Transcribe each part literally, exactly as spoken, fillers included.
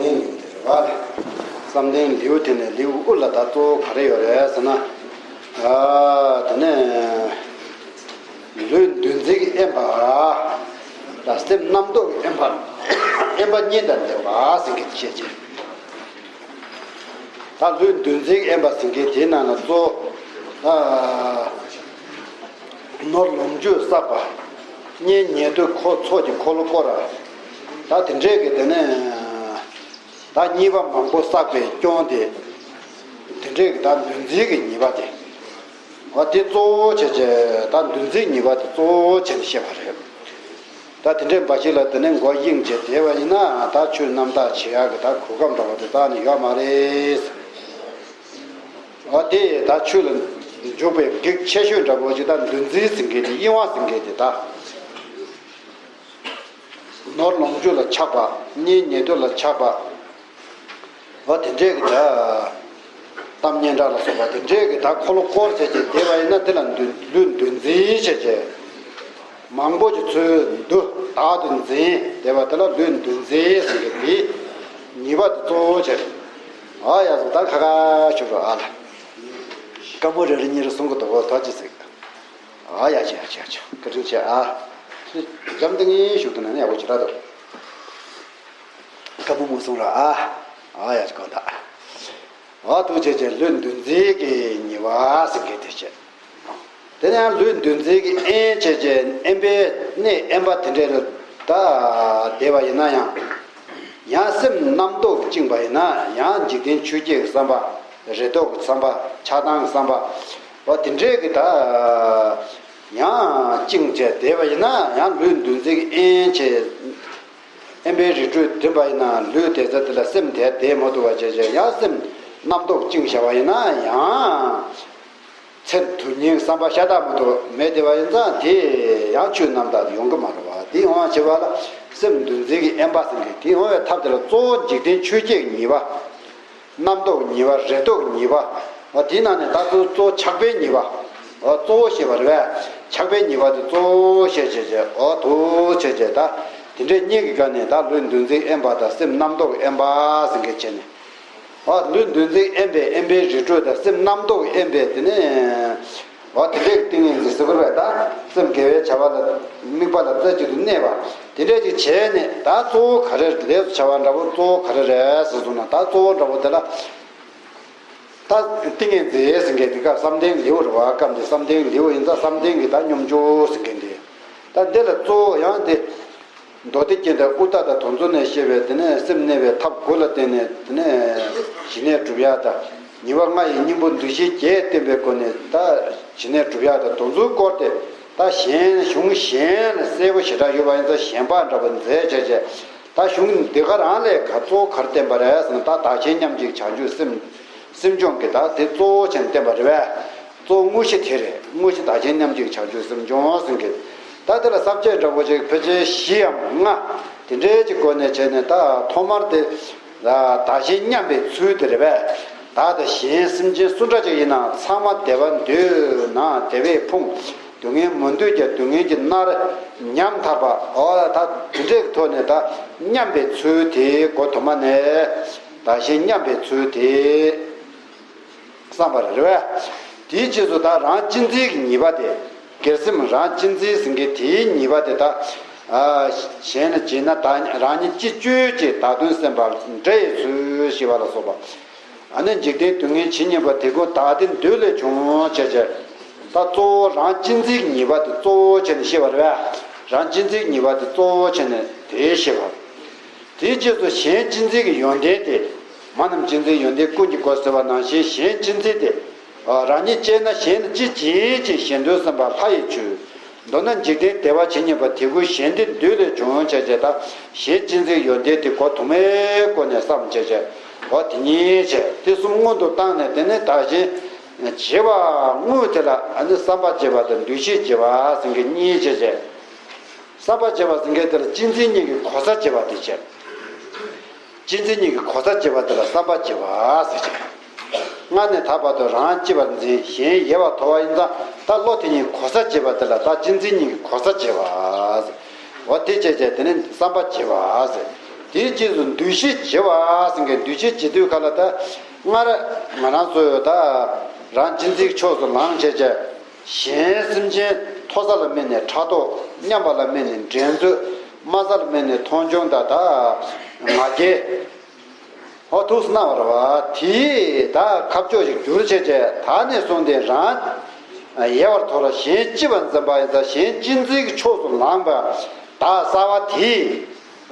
བསམ་གཏན་ལེའུ་དེ་ནས་ལེའུ་དབུ་ལ་ད་གཙོ་བོ་ག་རེ་ཡོད་རེད་ཟེར་ན། ཨ་དེ་ནས་ལུས་འདུ་འཛི་གི་དབེན་པ། ད་སེམས་རྣམ་རྟོག་གི་དབེན་པ། དབེན་པ་གཉིས་དང་ལྡན་པ་ཟེར་གྱི་བཤད་ཅིང་། ད་ལུས་འདུ་འཛི་གི་དབེན་པ་ཟེར་གྱི་དེའི་ནང་ན་གཙོ་བོ། ཨ་ནོར་ལོངས་སྤྱོད་བསགས་པ། གཉེན་ཉེ་དུ་འཁོར་ཚོགས་ཀྱི་འཁོར་ལོ་བསྐོར་བ། ད་དེ་འདྲས་ཀྱི་དེ་ནས། ད་ཉེས་པ་མང་པོ་བསགས་པའི་སྐྱོན་དེ། དེ་འདྲའི་ད་འདུ་འཛི་གི་ཉེས་པ་དེ། འོ་དེ་གཙོ་བོ་བྱས་བྱས་ད་འདུ་འཛིའི་ཉེས་པ་དེ་གཙོ་བོ་བྱས་ནས་བཤད་པ་རེད། ད་དེ་འདྲའི་འབའ་ཞིག་ལ་དེ་ནས་མགོ་གཡེང་བྱས་བསྡད་པ་ཡིན་ན་ད་ཆོས་རྣམ་དག་བྱེད་ཡག་གི་ད་གོ་སྐབས་འདྲ་བ་དེ་རྩ་ནས་ཡོད་མ་རེད། འོ་དེ་ད་ཆོས་ལ་འཇུག་པའི་གེགས་ཆེ་ཤོས་འདྲ་བོ་ཅིག་ད་འདུ་འཛི་ཟེར་མཁན་དེ་གཡེང་བ་ཟེར་མཁན་དེ་ད། ནོར་ལོངས་སྤྱོད་ལ་ཆགས་པ། གཉེན་ཉེ་དུ་ལ་ཆགས་པ། འོ་དེ་འདྲས་ཀྱི་ད། གཏམ་སྙན་གྲགས་ལ་སོགས་པ་དེ་འདྲས་ཀྱི་ད་འཁོར་ལོ་བསྐོར་བྱས་ཀྱི་བསྡད་པ་ཡིན་ན་དེ་ལ་འདུ་ལུས་འདུ་འཛི་བྱས་ཀྱི། མང་པོ་ཅིག་ཚུར་འདུ་བདག་ཏུ་འཛིན་བསྡད་པ་དེ་ལ་ལུས་འདུ་འཛི་ཟེར་གྱི་དེ། ཉེས་པ་དེ་གཙོ་བོ་བྱས། ཨ་ཡ་ཟེར་ད་ཁ་ཁ་ཆུ་རོ་ཨ་ལ། དཀའ་མོ་རེ་རེ་གཉིས་རེ་གསུང་གི་འདུག་གོ་ཐོག་ཅི་ཟིག་ཨ་ཡ་ཆེ་ཡ་ཆེ་ཡ་ཆེ་བཀའ་དྲིན་ཆེ་ཨ། འཇམ་ཏིང་ངེ་བཞུགས་དུ་ན་ནི་ཡག་པོ་ཅི་ར་འདུག་དཀའ་མོ་མོ་གསུང་ར་ཨ། ཨ་ཡ་ཆེ་གོ་ད། ཨ་ཐུག་ཆེ་ཆེ་ལུས་འདུ་འཛི་གི་ཉེས་པ་ཟེར་མཁན་དེ་བྱས། དེ་ནས་ལུས་འདུ་འཛི་གི་དབེན་བྱས་བྱས་དབེན་པའི་གནས་དབེན་པ་དེ་འདྲའི་ལ་ད་བསྡད་པ་ཡིན་ན་ཡང་། ཡང་སེམས་རྣམ་རྟོག་བཅིངས་པ་ཡིན་ན་ཡང་འཇིག་རྟེན་ཆོས་བརྒྱད་ཀྱི་བསམ་པ། རེ་དོགས་ཀྱི་བསམ་པ། ཆགས་སྡང་གི་བསམ་པ། འོ་དེ་འདྲས་ཀྱི་ད། ཡང་བཅིངས་བྱས་བསྡད་པ་ཡིན་ན་ཡང་ལུས་འདུ་འཛི་གི་དབེན་བྱས། དབེན་པའི་རི་ཁྲོད་འགྲིམ་པ་ཡིན་ན་ལུས་དེ་ཚོ་དེ་ལ་སེམས་དེ་བསྡད་མ་ཐུབ་པ་བྱས་བྱས་ཡང་སེམས་རྣམ་རྟོག་བཅིངས་བཞག་པ་ཡིན་ན་ཡང་། ཚེ་དུ་ཉིན་བསམ་པ་ཤ་སྟག་མ་གཏོགས་མེད་བསྡད་པ་ཡིན་ཙང་དེ་ཡང་ཆོས་རྣམ་དག་ཡོང་གི་མ་རེད་བ། དེ་ཡོང་བ་བྱེད་པ་ལ་སེམས་འདུ་འཛི་གི་དབེན་པ་ཟེར་མཁན་དེ་ཡོང་བའི་ཐབས་དེ་ལ་གཙོ་བོ་འཇིག་རྟེན་ཆོས་བརྒྱད་ཀྱི་ཉེས་པ། རྣམ་རྟོག་ཉེས་པ། རེ་དོགས་ཉེས་པ། འོ་དེའི་ནང་ནས་ད་གཙོ་གཙོ་བོ་ཆགས་པའི་ཉེས་པ། འོ་གཙོ་བོ་ཞེས་པ་རེད་བས། ཆགས་པའི་ཉེས་པ་དེ་གཙོ་བོ་ཞེས་བྱས་བྱས་འོ་དུ་བྱས་བྱས་ད། དེ་འདྲའི་གཉིས་ཀྱི་སྒང་ནས་ད་ལུས་འདུ་འཛིའི་དབེན་པ་དང་སེམས་རྣམ་རྟོག་གི་དབེན་པ་ཟེར་མཁན་བྱས་ནས། འོ་ལུས་འདུ་འཛིའི་དབེན་པའི་དབེན་པའི་རི་ཁྲོད་དང་སེམས་རྣམ་རྟོག་གི་དབེན་པའི་དེ་ནས། འོ་དེ་འདྲའི་ཏིང་ངེ་འཛིན་ཟེར་དགོས་པས་ད། སེམས་དགེ་བའི་བྱ་བ་ལ་དམིགས་པ་ལ་རྩེ་གཅིག་ཏུ་གནས་པ། དེ་འདྲས་ཅིག་བྱས་ནས་ད་གཙོ་བོ་ག་རེ་ལས་སུ་བྱ་བ་འདྲ་པོ་གཙོ་བོ་ག་རེ་རེད་ཟེར་སོང་ན་ད་གཙོ་བོ་འདྲ་པོ་དེ་ལ། ད་ཏིང་ངེ་འཛིན་ཟེར་མཁན་དེ་ག་བསམ་གཏན་ལེའུ་རེད་བ། སྐབས་འདི་བསམ་གཏན་ལེའུ་ཡིན་ཙང་བསམ་གཏན་གྱི་ད་སྙོམས་འཇུག་ཟེར་མཁན་དེ། ད་འདི་ལ་གཙོ་བོ་ཡང་དེ། མདོ་སྡེ་རྒྱན་དང་ཨུ་ཏ་དང་དོན་ཚོགས་ནས་བཤད་པའི་དེ་ནས་སེམས་གནས་པའི་ཐབས་དགུ་ལ་བརྟེན་ནས་དེ་ནས་ཞི་གནས་སྒྲུབ་ཡག་དང་ཉེས་པ་ལྔ་ཡི་གཉེན་པོ་འདུ་ཤེས་བརྒྱད་བསྟེན་པའི་སྒོ་ནས་ད་ཞི་གནས་སྒྲུབ་ཡག་དང་དོན་ཚོགས་སྐོར་དེ་ད་གཞན་གཞུང་གཞན་ལ་གསལ་པོ་ཞེ་དྲག་ཡོད་པ་ཡིན་ཙང་གཞན་པ་འདྲ་པོ་མཛད་བྱས་བྱས་ད་གཞུང་འདི་ག་རང་ལས་ག་གཙོ་བོ་ག་རེ་བསྟན་པ་རེད་ཟེར་ན་ད་བདག་གཞན་མཉམ་གཅིག་བྱང་ཆུབ་སེམས་སེམས་བྱུང་གི་ད་དེ་གཙོ་བོ་བྱས་ནས་བསྟན་པ་རེད་བས། གཙོ་བོ་དངོས་གཞི་དེ་རེད། དངོས་གཞི་བདག་གཞན་མཉམ་གཅིག་བྱང་ཆུབ་སེམས་བྱུང་ཟེར་མཁན། ད་དེ་ལ་ས་བཅད་འདྲ་པོ་ཅིག་ཕལ་ཆེར་བཞིའམ་ལྔ། དེ་འདྲའི་ཅིག་སྒོ་ནས་བྱས་ནས་ད་ཐོག་མར་དེ། བདག་གཞན་མཉམ་པའི་ཚུལ་དེ་རེད་པས། བདག་དང་གཞན་སེམས་ཅན་སུ་འདྲ་ཅིག་ཡིན་ནའང་ཚང་མ་བདེ་བ་འདོད་ན་བདེ་བས་ཕོངས། སྡུག་བསྔལ་མི་འདོད་ཀྱང་སྡུག་བསྔལ་གྱིས་མནར། ཉམ་ཐག་པ་འོ་ད་དེ་འདྲའི་ཐོག་ནས་ད་མཉམ་པའི་ཚུལ་དེ་འགོ་དུ་མ་ནས་བདག་གཞན་མཉམ་པའི་ཚུལ་དེ། བསམ་པ་རེད་བས། དེའི་རྗེས་སུ་ད་རང་གཅེས་འཛིན་གྱི་ཉེས་པ་དེ། སྒེར་སེམས་རང་གཅེས་འཛིན་ཟེར་མཁན་དེའི་ཉེས་པ་དེ་ད། གཞན་ལ་བྱིན་ན་ད་རང་ཉིད་ཅི་བཅོས་ཀྱི་བདག་དོན་སེམས་པ་འདྲ་ཡི་ཚུལ་ཞེས་པ་ལ་སོགས་པ། ཨ་ནི་འཇིག་རྟེན་སྡུག་བསྔལ་ཇི་སྙེད་པ་དེ་ཀུན་བདག་བདེ་འདོད་ལས་བྱུང་བྱས་བྱས། ད་གཙོ་བོ་རང་གཅེས་འཛིན་གྱི་ཉེས་པ་དེ་གཙོ་བོ་བྱས་ནས་བཤད་པ་རེད་བས། རང་གཅེས་འཛིན་གྱི་ཉེས་པ་དེ་གཙོ་བོ་བྱས་ནས་དེ་བཤད་པ། དེའི་རྗེས་སུ་གཞན་གཅེས་འཛིན་གྱི་ཡོན་ཏན་ཏེ། མ་རྣམས་གཅེས་འཛིན་ཡོན་ཏན་ཀུན་གྱི་སྒོ་ཟེར་བ་ནང་བཞིན་གཞན་གཅེས་འཛིན་ཏེ། རང་ཉིད་གཅེས་ན་གཞན་ལ་ཅི་བྱེད་ཅིང་གཞན་དོན་བསམ་པ་ལྷ་ཡི་ཆོས། མདོར་ན་འཇིག་རྟེན་བདེ་བ་ཇི་སྙེད་པ་དེ་ཀུན་གཞན་བདེ་འདོད་ལས་བྱུང་བྱས་བྱས་ད་གཞན་གཅེས་འཛིན་ཡོན་ཏན་དེ་སྒོ་དུ་མའི་སྒོ་ནས་བསམ་བྱས་བྱས་འོ་དེ་གཉིས་བྱས་དེ་གསུམ་སྔོན་དུ་བཏང་ནས་དེ་ནས་བདག་གཞན་བྱེད་པ་དངོས་དེ་ལ་ཨ་ནི་བསམ་པ་བྱེད་པ་དང་འདུ་ཤེས་བྱེད་པ་ཟེར་མཁན་གཉིས་བྱས་བྱས། བསམ་པ་བྱེད་པ་ཟེར་མཁན་དེ་ལ་གཅེས་འཛིན་གཉིས་ཀྱི་གོ་ས་བྱེད་པ་དེ་བྱས། གཅེས་འཛིན་གཉིས་ཀྱི་གོ་ས་བྱེད་པ་དེ་ལ་བསམ་པ་བྱེད་པ་ཟེར་བྱས། སྔ་ནས་ད་བར་དུ་རང་གཅེས་པར་འཛིན་གཞན་ཡལ་བར་དོར་བ་ཡིན་ཙང་ད་བློ་དེ་གཉིས་གོ་ས་བྱེད་པ་དེ་ལ་ད་གཅེས་འཛིན་གཉིས་ཀྱི་གོ་ས་བྱེད་པ་ཟེར། འོ་དེ་བྱས་བྱས་དེ་ནི་བསམ་པ་བྱེད་པ་ཟེར། དེའི་རྗེས་སུ་འདུ་ཤེས་བྱེད་པ་ཟེར་མཁན། འདུ་ཤེས་བྱེད་དུས་ག་ལ་ད་སྔར་ང་རང་ཚོས་ད་རང་གཅན་གཟན་གྱི་ཕྱོགས་སུ་ལངས་བྱས་བྱས། གཞན་སེམས་ཅན་མཐོ་ས་ལ་དམིགས་ནས་ཕྲག་དོག་མཉམ་པ་ལ་དམིགས་ནས་འགྲན་རྩོད། དམའ་ས་ལ་དམིགས་ནས་མཐོང་ཆུང་དང་ད་ང་རྒྱལ། ཧོ་ཐུགས་སུ་གནང་བ་རེད་བ། དེས་ད་ཁ་ཕྱོགས་ཤིག་བསྒྱུར་བྱས་བྱས། ད་ནས་བཟུང་སྟེ་རང་ཡལ་བར་དོར། གཞན་གཅེས་པར་འཛིན་པ་ཡིན་ཙང་། གཞན་གཅན་གཟན་གྱི་ཕྱོགས་སུ་ལངས་པ་བདག་གསར་པ་དེས།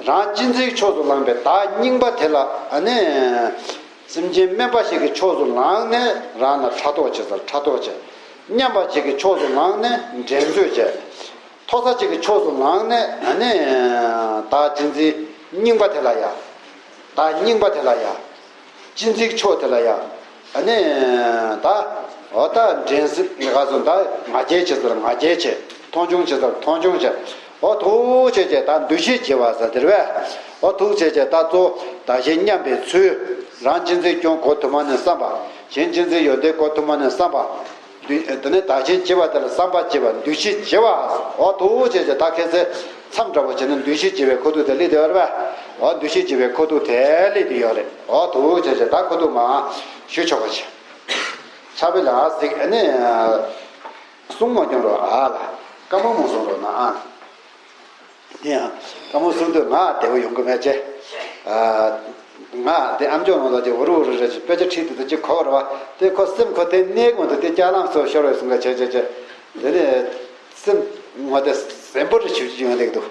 རང་གཅན་གཟན་གྱི་ཕྱོགས་སུ་ལངས་པའི་བདག་རྙིང་པ་དེ་ལ། ཨ་ནི་སེམས་ཅན་དམན་པ་ཞིག་གི་ཕྱོགས་སུ་ལངས་ནས་རང་ལ་ཕྲག་དོག་བྱེད་ས་ལ་ཕྲག་དོག་བྱེད། མཉམ་པ་ཞིག་གི་ཕྱོགས་སུ་ལངས་ནས་འགྲན་རྩོད་བྱེད། མཐོ་ས་ཅིག་གི་ཕྱོགས་སུ་ལངས་ནས། ཨ་ནི་བདག་གཅན་གཟན་རྙིང་པ་དེ་ལ་ཡ། བདག་རྙིང་པ་དེ་ལ་ཡ། གཅན་གཟན་གྱི་ཕྱོགས་དེ་ལ་ཡ། ཨ་ནི་ད་འོ་ད་འགྲན་སེམས་ནི་ག་སོང་ད་ང་རྒྱལ་བྱེད་ས་ལ་ང་རྒྱལ་བྱེད། མཐོང་ཆུང་བྱེད་ས་ལ་མཐོང་ཆུང་བྱེད། འོ་ཐུགས་རྗེ་ཆེ། ད་འདུ་ཤེས་བྱེད་པ་ཟེར་དེ་རེད་པས། འོ་ཐུགས་རྗེ་ཆེ། ད་གཙོ་བོ་བདག་གཞན་མཉམ་པའི་ཚུལ། རང་གཅན་གཟན་སྐྱོང་གོ་ཐུབ་མ་ནས་བསམ་པ། གཞན་གཅན་གཟན་ཡོན་ཏན་གོ་ཐུབ་མ་ནས་བསམ་པ། འདུ། དེ་ནས་བདག་གཞན་གཅེས་པ་དེ་ལ་བསམ་པ་སྐྱེས་པ། འདུ་ཤེས་བྱེད་པ། འོ་ཐུགས་རྗེ་ཆེ། ད་ཁ་སང་མཚམས་འདྲ་པོ་བྱས་ན་འདུ་ཤེས་བྱེད་པའི་ཁ་ཐུག་དེ་སླེབས་བསྡད་ཡོད་རེད་པས། འོ་འདུ་ཤེས་བྱེད་པའི་ཁ་ཐུག་དེ་སླེབས་བསྡད་ཡོད་རེད། འོ་ཐུགས་རྗེ་ཆེ། ད་ཁ་ཐུག་མར་ཞུ་ཆོག་པ་བྱེད། ཕྱག་དཔེ་ལ་གཟིགས། ཨ་ནི་གསུང་མ་སྐྱོན་རོགས་ཨ་ལ། བཀའ་མོལ་མ་གསུང་རོགས་གནང་ཨ། དེ་ཡང་བཀའ་མོལ་གསུང་དུས་ང་བདེ་པོ་ཡོང་གི་མེད་ཅེ། ཨ། ང་དེ་ཨ་མཆོག་ནང་ལ་ཅིག་འུར་འུར་རེ་ཅིག་དཔེ་ཆ་ཁྲིད་དུས་དུ་ཅིག་གོ་བ་རེད་བ། དེ་ཁོ་སེམས་ཁོ་དེ་གནས་ཀྱི་མི་འདུག་དེ་ལྕགས་ལམ་སོགས་ཤོར་བའི་བཟུང་ག་བྱས་བྱས་བྱས། དེ་ནས་སེམས་ངོ་དེ་གཟན་པོ་རེ་ཞིག་ཡོང་བསྡད་ཀྱི་འདུག་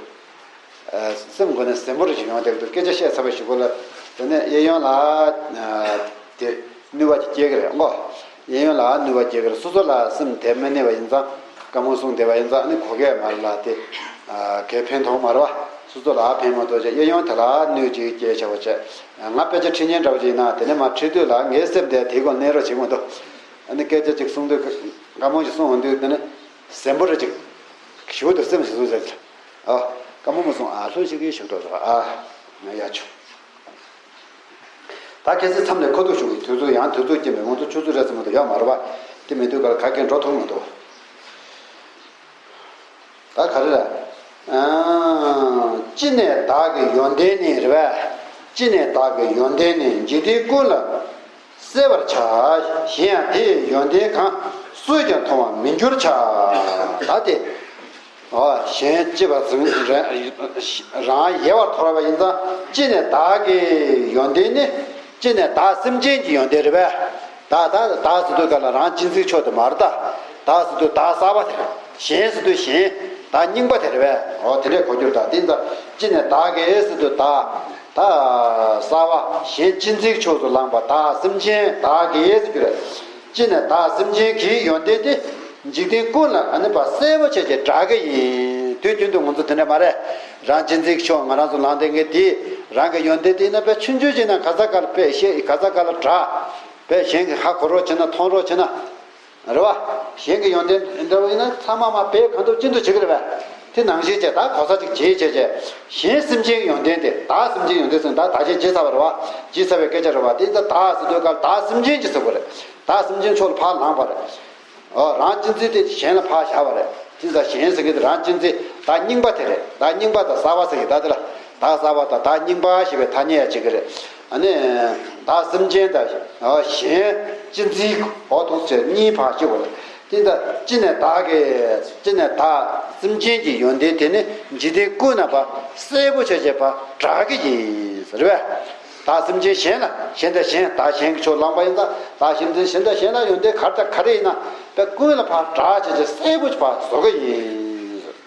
ཨ། སེམས་ངོ་ནས་གཟན་པོ་རེ་ཞིག་ཡོང་བསྡད་ཀྱི་འདུག་སྐད་ཆ་བཤད་ཚར་བའི་གཞུག་གུ་ལ། དེ་ནས་གཡས་གཡོན་ལ་ཨ་དེ། ནུས་པ་ཅིག་སྐྱེ་གི་རེད་ཨོ། གཡས་གཡོན་ལ་ནུས་པ་སྐྱེ་གི་རེད། སོ་སོ་ལ་སེམས་དེ་མི་གནས་པ་ཡིན་ཙང་། བཀའ་མོལ་གསུངས་བསྡད་པ་ཡིན་ཙང་། ཨ་ནི་གོ་གས་མ་རེད་ལ་དེ། ཨ། གས་ཕན་ཐོགས་མ་རེད་བ། སོ་སོ་ལ་ཕན་མ་ཐོགས་ཅེས། གཡས་གཡོན་དེ་ལ་ནུས་ཅིག་སྐྱེ་བྱ་བ་བྱས། ང་དཔེ་ཆ་ཁྲིད་མཁན་འདྲ་བོ་ཅིག་ཡིན་ན། དེ་ནས་མར་ཁྲིད་དུས་ལ་ངའི་སེམས་དེ་དེའི་སྒོ་གནས་རོགས་བྱེད་མ་ཐུབ། ཨ་ནི་སྐད་ཆ་ཅིག་གསུང་དུས། བཀའ་མོལ་ཅིག་གསུང་འོང་དུས། དེ་ནི་གཟན་པོ་རེ་ཅིག་ཞུ་དུ་སེམས་སུ་ཟེར། ཨ། བཀའ་མོལ་མ་གསུང་ཨ། ལྷོད་ཤིག་གིས་ཞུ་འགྲོ་རོགས་ཨ། ང་ཡ་ཆུ། ད་ཁ་སང་མཚམས་ནས་ཁ་ཐུག་ཞུ་གི། དུས་ཚོད་ཡང་དུས་ཚོད་ཀྱི་མི་ང་ཚོ་ཆུ་ཚོད་རེ་ཙམ་མ་གཏོགས་ཡོད་མ་རེད་པ། དེ་མི་དུས་ག་ལ་ག་གེ་འགྲོ་ཐུབ་མི་འདུག་ད་ག་རེ་རེད། ཨ། ཅི་ནས་བདག་གི་ཡོན་ཏན་ནི་རེད་པས། ཅི་ནས་བདག་གི་ཡོན་ཏན་ནི། འཇིག་རྟེན་ཀུན་ལ་གསལ་བར་བྱ། གཞན་ཡང་དེ་ཡི་ཡོན་ཏན་གང་། སུས་ཀྱང་མཐོང་བར་མི་འགྱུར་བྱ། ད་དེ། ཨོ། གཞན་གཅེས་པར་འཛིན། རང་ཡལ་བར་དོར་བ་ཡིན་ཙང་། ཅི་ནས་བདག་གི་ཡོན་ཏན་ནི། ཅི་ནས་བདག་སེམས་ཅན་གྱི་ཡོན་ཏན་རེད་པས། ད་ད་བདག་ཟེར་དུས་ག་ལ་རང་གཅན་གཟན་ཕྱོགས་དེ་མ་རེད་ད། བདག་ཟེར་དུས་བདག་གསར་པ་དེ་རེད། གཞན་ཟེར་དུས་གཞན། བདག་རྙིང་པ་དེ་རེད་པས། ཨོ་དེ་འདྲས་གོ་རྒྱུར་ད། དེ་ཡིན་ཙང་ཅི་ནས་བདག་གི་ཟེར་དུས་བདག་ད་གསར་པ། གཞན་གཅན་གཟན་ཕྱོགས་སུ་ལངས་པ་བདག་སེམས་ཅན་བདག་གི་ཟེར་རྒྱུ་རེད། ཅི་ནས་བདག་སེམས་ཅན་གྱི་ཡོན་ཏན་དེ། འཇིག་རྟེན་ཀུན་ལ་ཨ་ནི་པ་གསལ་པོ་བྱས་བྱས་གྲགས་ཀྱི་ཡིན། དུས་རྒྱུན་དུ་ང་ཚོ་དེ་འདྲ་མ་རེད། རང་གཅན་གཟན་ཕྱོགས་ང་རང་ཚོ་ལངས་བསྡད་མཁན་དེ། རང་གི་ཡོན་ཏན་དེ་ཡིན་ན་པས་ཆུང་ཆུང་བྱས་ན་ག་ས་ག་ལ་པས་ཤེས། ག་ས་ག་ལ་གྲགས། པས་གཞན་གྱིས་ཧ་གོ་རོགས་བྱས་ན། མཐོང་རོགས་བྱས་ན། རེད་བ། གཞན་གྱི་ཡོན་ཏན་འདྲ་བོ་ཡིན་ན་ཚང་མ་མ་པས་གང་ཐུབ་ཅི་ཐུབ་བྱེད་ཀྱི་རེད་པས། དེ་ནང་བཞིན་བྱས་ད་གོ་ས་ཅིག་བྱེད་བྱས་བྱས། གཞན་སེམས་ཅན་གྱི་ཡོན་ཏན་དེ། བདག་སེམས་ཅན་ཡོན་ཏན་ཟེར་ན་ད་བདག་གཞན་བརྗེས་ཚར་བ་རེད་བ། བརྗེས་ཚར་བའི་སྐད་ཆ་རེད་བ། དེ་ད་བདག་ཟེར་དུས་སྐབས་བདག་སེམས་ཅན་གྱི་ཟེར་དགོས་རེད། བདག་སེམས་ཅན་ཕྱོགས་ལ་ཕར་ལངས་པ་རེད། ཨོ། རང་གཅན་གཟན་དེ་གཞན་ལ་ཕར་བཞག་པ་རེད། དེ་ཚ་གཞན་ཟེར་གྱི་དེ་རང་གཅན་གཟན་བདག་རྙིང་པ་དེ་རེད། བདག་རྙིང་པ་དང་གསར་པ་ཟེར་གྱི་ད་དེ་ལ། བདག་གསར་པ་དང་བདག་རྙིང་པ་ཞེས་པའི་ཐ་སྙད་ཡང་བྱེད་ཀྱི་རེད། ཨ་ནི། བདག་སེམས་ཅན་དང་། ཨོ། གཞན་གཅན་གཟན། ཨོ་ཐུགས་རྗེ་ཆེ། གཉིས་ཕར་ཞུ་བ་རེད། དེ་ལྟར་ཅི་ནས་བདག་གི། ཅི་ནས་བདག་སེམས་ཅན་གྱི་ཡོན་ཏན་དེ་ནི་འཇིག་རྟེན་ཀུན་ན་པ་གསལ་པོ་བྱས་བྱས་པ་གྲགས་ཀྱི་ཡིན་ཟེར་བས། བདག་སེམས་ཅན་གཞན་ལ། གཞན་དང་གཞན། བདག་གཞན་གྱི་ཕྱོགས་ལངས་པ་ཡིན་ཙང་། བདག་སེམས་ཅན་གཞན་དང་གཞན་ལ་ཡོན་ཏན་ག་རེ་དང་ག་རེ་ཡིན་ན་པས་ཀུན་ལ་ཕར་གྲགས་བྱས་བྱས་གསལ་པོ་བྱས་པ་བཟོ་གི་ཡིན་ཟེར།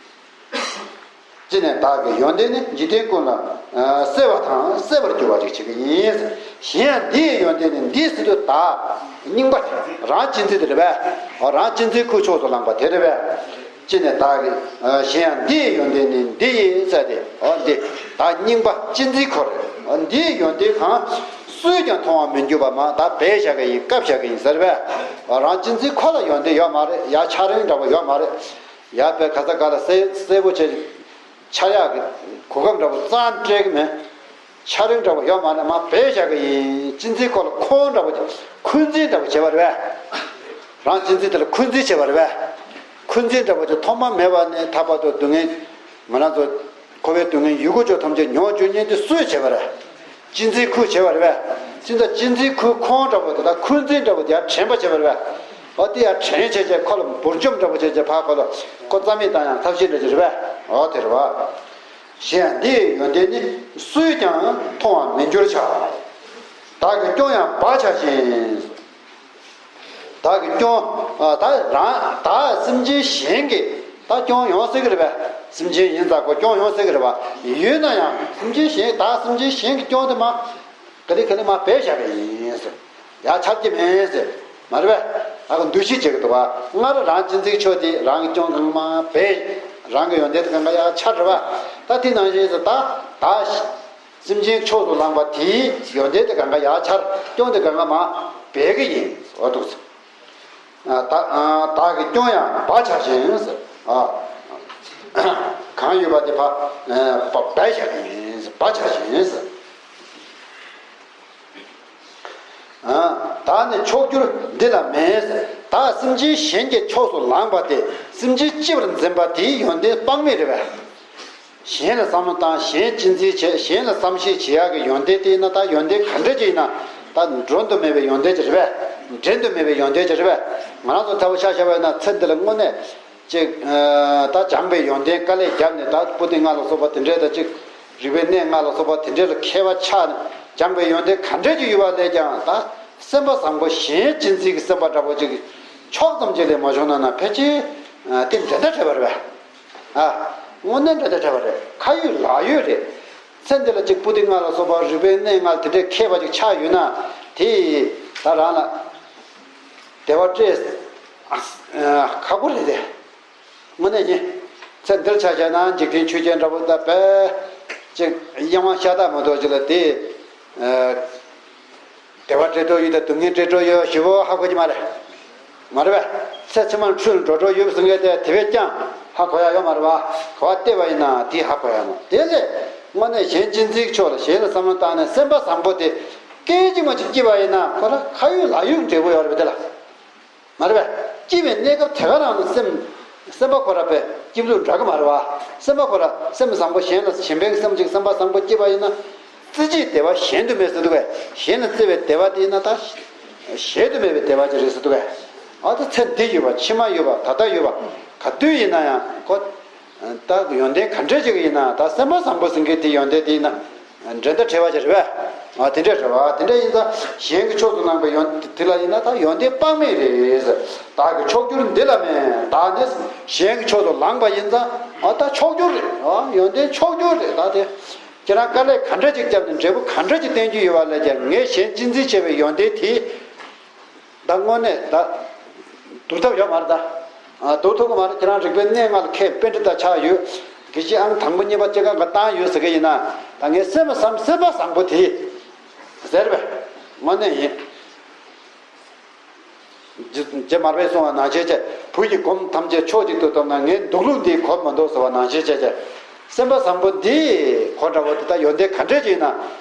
ཅི་ནས་བདག་གི་ཡོན་ཏན་ནི། འཇིག་རྟེན་ཀུན་ལ་གསལ་བ་དང་གསལ་བར་འགྱུར་བ་ཅིག་བྱེད་ཀྱི་ཡིན། གཞན་ཡང་འདི་ཡི་ཡོན་ཏན་ནི། འདི་ཟེར་དུས་བདག་རྙིང་པ་དེ། རང་གཅན་གཟན་དེ་རེད་པས། རང་གཅན་གཟན་ཁོའི་ཕྱོགས་སུ་ལངས་པ་དེ་རེད་པས། ཅི་ནས་བདག་གི། གཞན་ཡང་འདི་ཡི་ཡོན་ཏན་ནི། འདི་ཡི་ཟེར་ཏེ། འོ་འདི། བདག་རྙིང་པ་གཅན་གཟན་ཁོ་རེད། འོ་འདི་ཡི་ཡོན་ཏན་གང་། སུས་ཀྱང་མཐོང་བར་མི་འགྱུར་བ་མ། ད་སྦས་བཞག་གི་ཡིན། བཀབ་བཞག་གི་ཡིན་ཟེར་བས། རང་གཅན་གཟན་ཁོ་ལ་ཡོན་ཏན་ཡོད་མ་རེད། ཡ་ཆ་རེན་འདྲ་བོ་ཡོད་མ་རེད། ཡ་པས་ག་ས་ག་ལ་གསལ་གསལ་པོ་བྱས། འཆར་ཡག་གི་གོ་སྐབས་འདྲ་བོ་རྩ་སྤྲད་གི་མེད། ཆ་རེན་འདྲ་བོ་ཡོད་མ་རེད། མ་སྦས་བཞག་གི་ཡིན། གཅན་གཟན་ཁོ་ལ་འཁོན་འདྲ་བོ། འཁོན་འཛིན་འདྲ་བོ་བྱས་པ་རེད་པས། རང་གཅན་གཟན་དེ་ལ་འཁོན་འཛིན་བྱས་པ་རེད་པས། འཁོན་འཛིན་འདྲ་བོ་དེ་ཐོག་མ་མེད་པ་ནས་ད་བར་དུ་སྡུག་བསྔལ་ང་རང་ཚོ་ འཁོར་བའི་སྡུག་བསྔལ་ཡུལ་ཀུན་ཆོག་ཐམས་ཅད་མྱོང་བཅུག་མཁན་དེ་སུས་བྱས་པ་རེད། གཅེས་འཛིན་ཁོས་བྱས་པ་རེད་པས། ཅི་ལྟར་གཅེས་འཛིན་ཁོས་ཁོང་འདྲ་པོ་དེ་དག་ཁོས་འཛིན་འདྲ་པོ་དེ་ཡར་དྲན་པ་བྱས་པ་རེད་པས། འོ་དེ་ཡར་དྲན་བྱས་བྱས་ཁོ་ལ་འབུར་འཇོམས་འདྲ་པོ་བྱས་བྱས་ཕར་ཁོ་ལ་ཁོ་རྩ་མེད་བཏང་ཡང་ཐབས་ཤེས་འདྲ་ཅིག་རེད་པས། འོ་དེ་རེད་པ། གཞན་འདི་ཡི་ཡོན་ཏན་ནི། སུས་ཀྱང་མཐོང་བར་མི་འགྱུར་བྱ། བདག་གིས་སྐྱོང་ཡང་བག་ཆགས་བཞིན། བདག་གིས་སྐྱོང་། ཨ། ད་རང་ད་སེམས་ཅན་གཞན་གྱིས་ད་སྐྱོང་ཡོང་སྲིད་ཀྱི་རེད་པས། སེམས་ཅན་ཡིན་ཙང་ཁོ་སྐྱོང་ཡོང་སྲིད་ཀྱི་རེད་པ། ཡིན་ན་ཡང་སེམས་ཅན་གཞན་ད་སེམས་ཅན་གཞན་གྱིས་སྐྱོང་དེ་མ་ག་ལེ་ག་ལེ་མ་བས་བཞག་པ་ཡིན་ཟེར། ཡ་ཆགས་ཀྱི་མེད་ཟེར། མ་རེད་པས། ཨ་ཁོ་འདུ་ཤེས་བྱེད་ཀྱི་འདུག་པ། སྔར་རང་གཅེས་འཛིན་ཆོས་དེ་རང་གིས་སྐྱོང་གང་མ་བས། རང་གི་ཡོན་ཏན་དེ་གང་ག་ཡ་ཆར་རེད་པ། ད་དེ་ནང་བཞིན་ཟེར་ད་ད། སེམས་ཅན་ཕྱོགས་སུ་ལངས་པ་དེའི་ཡོན་ཏན་དེ་གང་ག་ཡར་འཆར། སྐྱོང་དེ་གང་ག་མ་སྦས་ཀྱི་ཡིན་ཟེར་བ་འདུག་ཟེར། ཨ། ད་ཨ། བདག་གིས་སྐྱོང་ཡང་བག་ཆགས་བཞིན་ཟེར། ཨ། གང་ཡོད་པ་དེ་ཕ། ཨ། བ་སྦས་བཞག་གི་ཡིན་ཟེར། བག་ཆགས་བཞིན་ཟེར། ཨ། བདག་ནི་མཆོག་གྱུར་འདི་ལ་མེད་ཟེར། བདག་སེམས་ཅན་གཞན་གྱི་ཕྱོགས་སུ་ལངས་པ་དེ་སེམས་ཅན་གཅེས་པར་འཛིན་པ་དེའི་ཡོན་ཏན་དཔག་མེད་རེད་པས། གཞན་ལ་བསམ་བློ་བཏང་། གཞན་གཅེས་འཛིན་བྱེད། གཞན་ལ་བསམ་ཤེས་བྱེད་ཡག་གི་ཡོན་ཏན་དེ་ཡིན་ན་ད་ཡོན་ཏན་ག་འདྲ་ཅིག་ཡིན་ན་ད་འགྲན་དུ་མེད་པའི་ཡོན་ཏན་ཅིག་རེད་པས། འགྲན་དུ་མེད་པའི་ཡོན་ཏན་ཅིག་རེད་པས། ང་རང་ཚོ་ལྟ་བུ་ཆ་བཞག་པ་ཡིན་ན་ཚེ་འདི་ལ་དངོས་གནས་ཅིག་ད་སྦྱངས་པའི་ཡོན་ཏན་དཀའ་ལས་བརྒྱབ་ནས་ད་པོ་ཏི་ལྔ་ལ་སོགས་པ་དེ་འདྲའི་ད་ཅིག་རིག་པའི་གནས་ལྔ་ལ་སོགས་པ་དེ་འདྲའི་ལ་མཁས་པ་ཆགས་ནས་སྦྱངས་པའི་ཡོན་ཏན་ག་འདྲ་ཅིག་ཡོད་པ་ལས་ཀྱང་ད་སེམས་པ་བཟང་པོ་གཞན་གཅེས་འཛིན་གྱི་སེམས་པ་འདྲ་པོ་ཅིག་ཕྱོགས་ཙམ་ཅིག་ལས་མ་བྱུང་ན་ན་ཕལ་ཆེར་དེ་འགྲན་ཟླ་བྲལ་བ་རེད་པས། ཨ། དངོས་གནས་འགྲན་ཟླ་བྲལ་བ་རེད། ཁ་ཡོད་ལག་ཡོད་རེད། ཚེ་འདི་ལ་ཅིག་པོ་ཏི་ལྔ་ལ་སོགས་པ་རིག་པའི་གནས་ལྔ་དེ་འདྲའི་མཁས་པ་ཅིག་ཆགས་ཡོད་ན་དེ་ད་རང་ལ་བདེ་བ་སྤྲད་ཨ། ཁག་པོ་རེད་དེ། དངོས་གནས་ཀྱི། ཚེ་འདིར་ཆ་བཞག་ན་འཇིག་རྟེན་ཆོས་ཅན་འདྲ་པོ་ད་དཔེ་ཅིག་གཡེང་བ་ཤ་སྟག་མ་གཏོགས་ཅིག་ལ་དེ། ཨ། བདེ་བ་སྤྲད་འགྲོ་ཡོད་དང་སྡུག་བསྔལ་སྤྲད་འགྲོ་ཡོད་ཞེ་པོ་ཧ་གོ་གི་མ་རེད། མ་རེད་པས། ཚེ་ཕྱི་མར་འཁྲུལ་འགྲོ་འགྲོ་ཡོད་པའི་ཟིན་གྱི་དེ་དེ་བས་ཀྱང་ཧ་གོ་ཡ་ཡོད་མ་རེད་པ། ག་པར་བལྟས་པ་ཡིན་ན་དེ་ཧ་གོ་ཡ་མ་རེད། དེ་ལས་དངོས་གནས་གཞན་གཅེས་འཛིན་ཕྱོགས་ལ་གཞན་ལ་བསམ་བློ་བཏང་ནས་སེམས་པ་བཟང་པོ་དེ་སྐད་ཅིག་མ་གཅིག་སྐྱེས་པ་ཡིན་ན་ཁོ་རང་ཁ་ཡོད་ལག་ཡོད་ཀྱི་འབྲས་བུ་ཡོད་རེད་པ་དེ་ལ། མ་རེད་པས། སྐྱིད་པའི་གནས་སྐབས་དེ་ག་རང་ལ་སེམས། སེམས་པ་ཁོ་ར་པའི་སྐྱིད་ལུགས་འདྲ་གི་མ་རེད་པ། སེམས་པ་ཁོ་ར་སེམས་བཟང་པོ་གཞན་ལ་གཞན་ཕན་གྱི་སེམས་ཅིག་སེམས་པ་བཟང་པོ་སྐྱེས་པ་ཡིན་ན། བརྩི་བྱའི་བདེ་བ་གཞན་དུ་མེད་ཟེར་འདུག་གས། གཞན་ལ་བརྩེ་བའི་བདེ་བ་དེ་ཡིན་ན་ད། གཞལ་དུ་མེད་པའི་བདེ་བ་ཅིག་རེད་ཟེར་འདུག་གས། ཨ་ད་ཚེ་འདི་ཡོད་པ་ཕྱི་མ་ཡོད་པ་ད་ལྟ་ཡོད་པ་ག་དུས་ཡིན་ན་ཡང་ཁོ། ད་ཡོན་ཏན་ག་འདྲ་ཅིག་ཡིན་ན་ད་སེམས་པ་བཟང་པོ་ཟེར་མཁན་དེ་ཡོན་ཏན་དེ་ཡིན་ན། འགྲན་ཟླ་བྲལ་བ་ཅིག་རེད་པས། ཨ་དེ་འདྲ་རེད་པ། དེ་འདྲ་ཡིན་ཙང་གཞན་གྱི་ཕྱོགས་སུ་ལངས་པའི་ཡོན་དེ་ལ་ཡིན་ན་ད་ཡོན་ཏན་དཔག་མེད་རེད། བདག་གི་མཆོག་གྱུར་འདི་ལ་མེད། བདག་ནི་གཞན་གྱི་ཕྱོགས་སུ་ལངས་པ་ཡིན་ཙང་ཨ་ད་མཆོག་གྱུར་རེད། ཨ་ཡོན་ཏན་མཆོག་གྱུར་རེད། ད་དེ་ཁྱེད་རང་དཀའ་ལས་ག་འདྲ་ཅིག་བརྒྱབ་ནས་འབྲས་བུ་ག་འདྲ་ཅིག་བསྟན་རྒྱུ་ཡོད་པ་ལས་ཀྱང་ངས་གཞན་གཅེས་འཛིན་བྱས་པའི་ཡོན་ཏན་དེ། ད་དངོས་གནས་ད། བསྡུར་ཐབས་ཡོད་མ་རེད་ད། ཨ་བསྡུར་ཐུབ་ཀྱི་མ་རེད། ཁྱེད་རང་རིག་པའི་གནས་ལྔ་ལ་མཁས་པཎྜི་ཏ་ཆགས་ཡོད། དགེ་བཤེས་ཨང་དང་པོ་གཉིས་པ་སྐྱེ་རྒ་འགའ་བཏང་ཡོད་ཟེར་གྱི་ཡིན་ན། ད་ངའི་སེམས་པ་བཟང་སེམས་པ་བཟང་པོ་དེ། ཟེར་བས། དངོས་གནས་ཡིན། རྗེ་རྗེ་མར་པས་གསུངས་པ་ནང་བཞིན་བྱས། བུ་ཡི་སྒོམ་ཐམས་ཅད་ཕྱོགས་གཅིག་ཏུ་བསྡོམས་ན་ངའི་འདུག་ལུགས་འདིའི་གོ་མ་འདུག་ཟེར་བ་ནང་བཞིན་བྱས་བྱས། སེམས་པ་བཟང་པོ་འདི་གོ་འདྲ་བོ་དེ་ད་ཡོན་ཏན་ག་འདྲས་ཅིག་ཡིན་ན།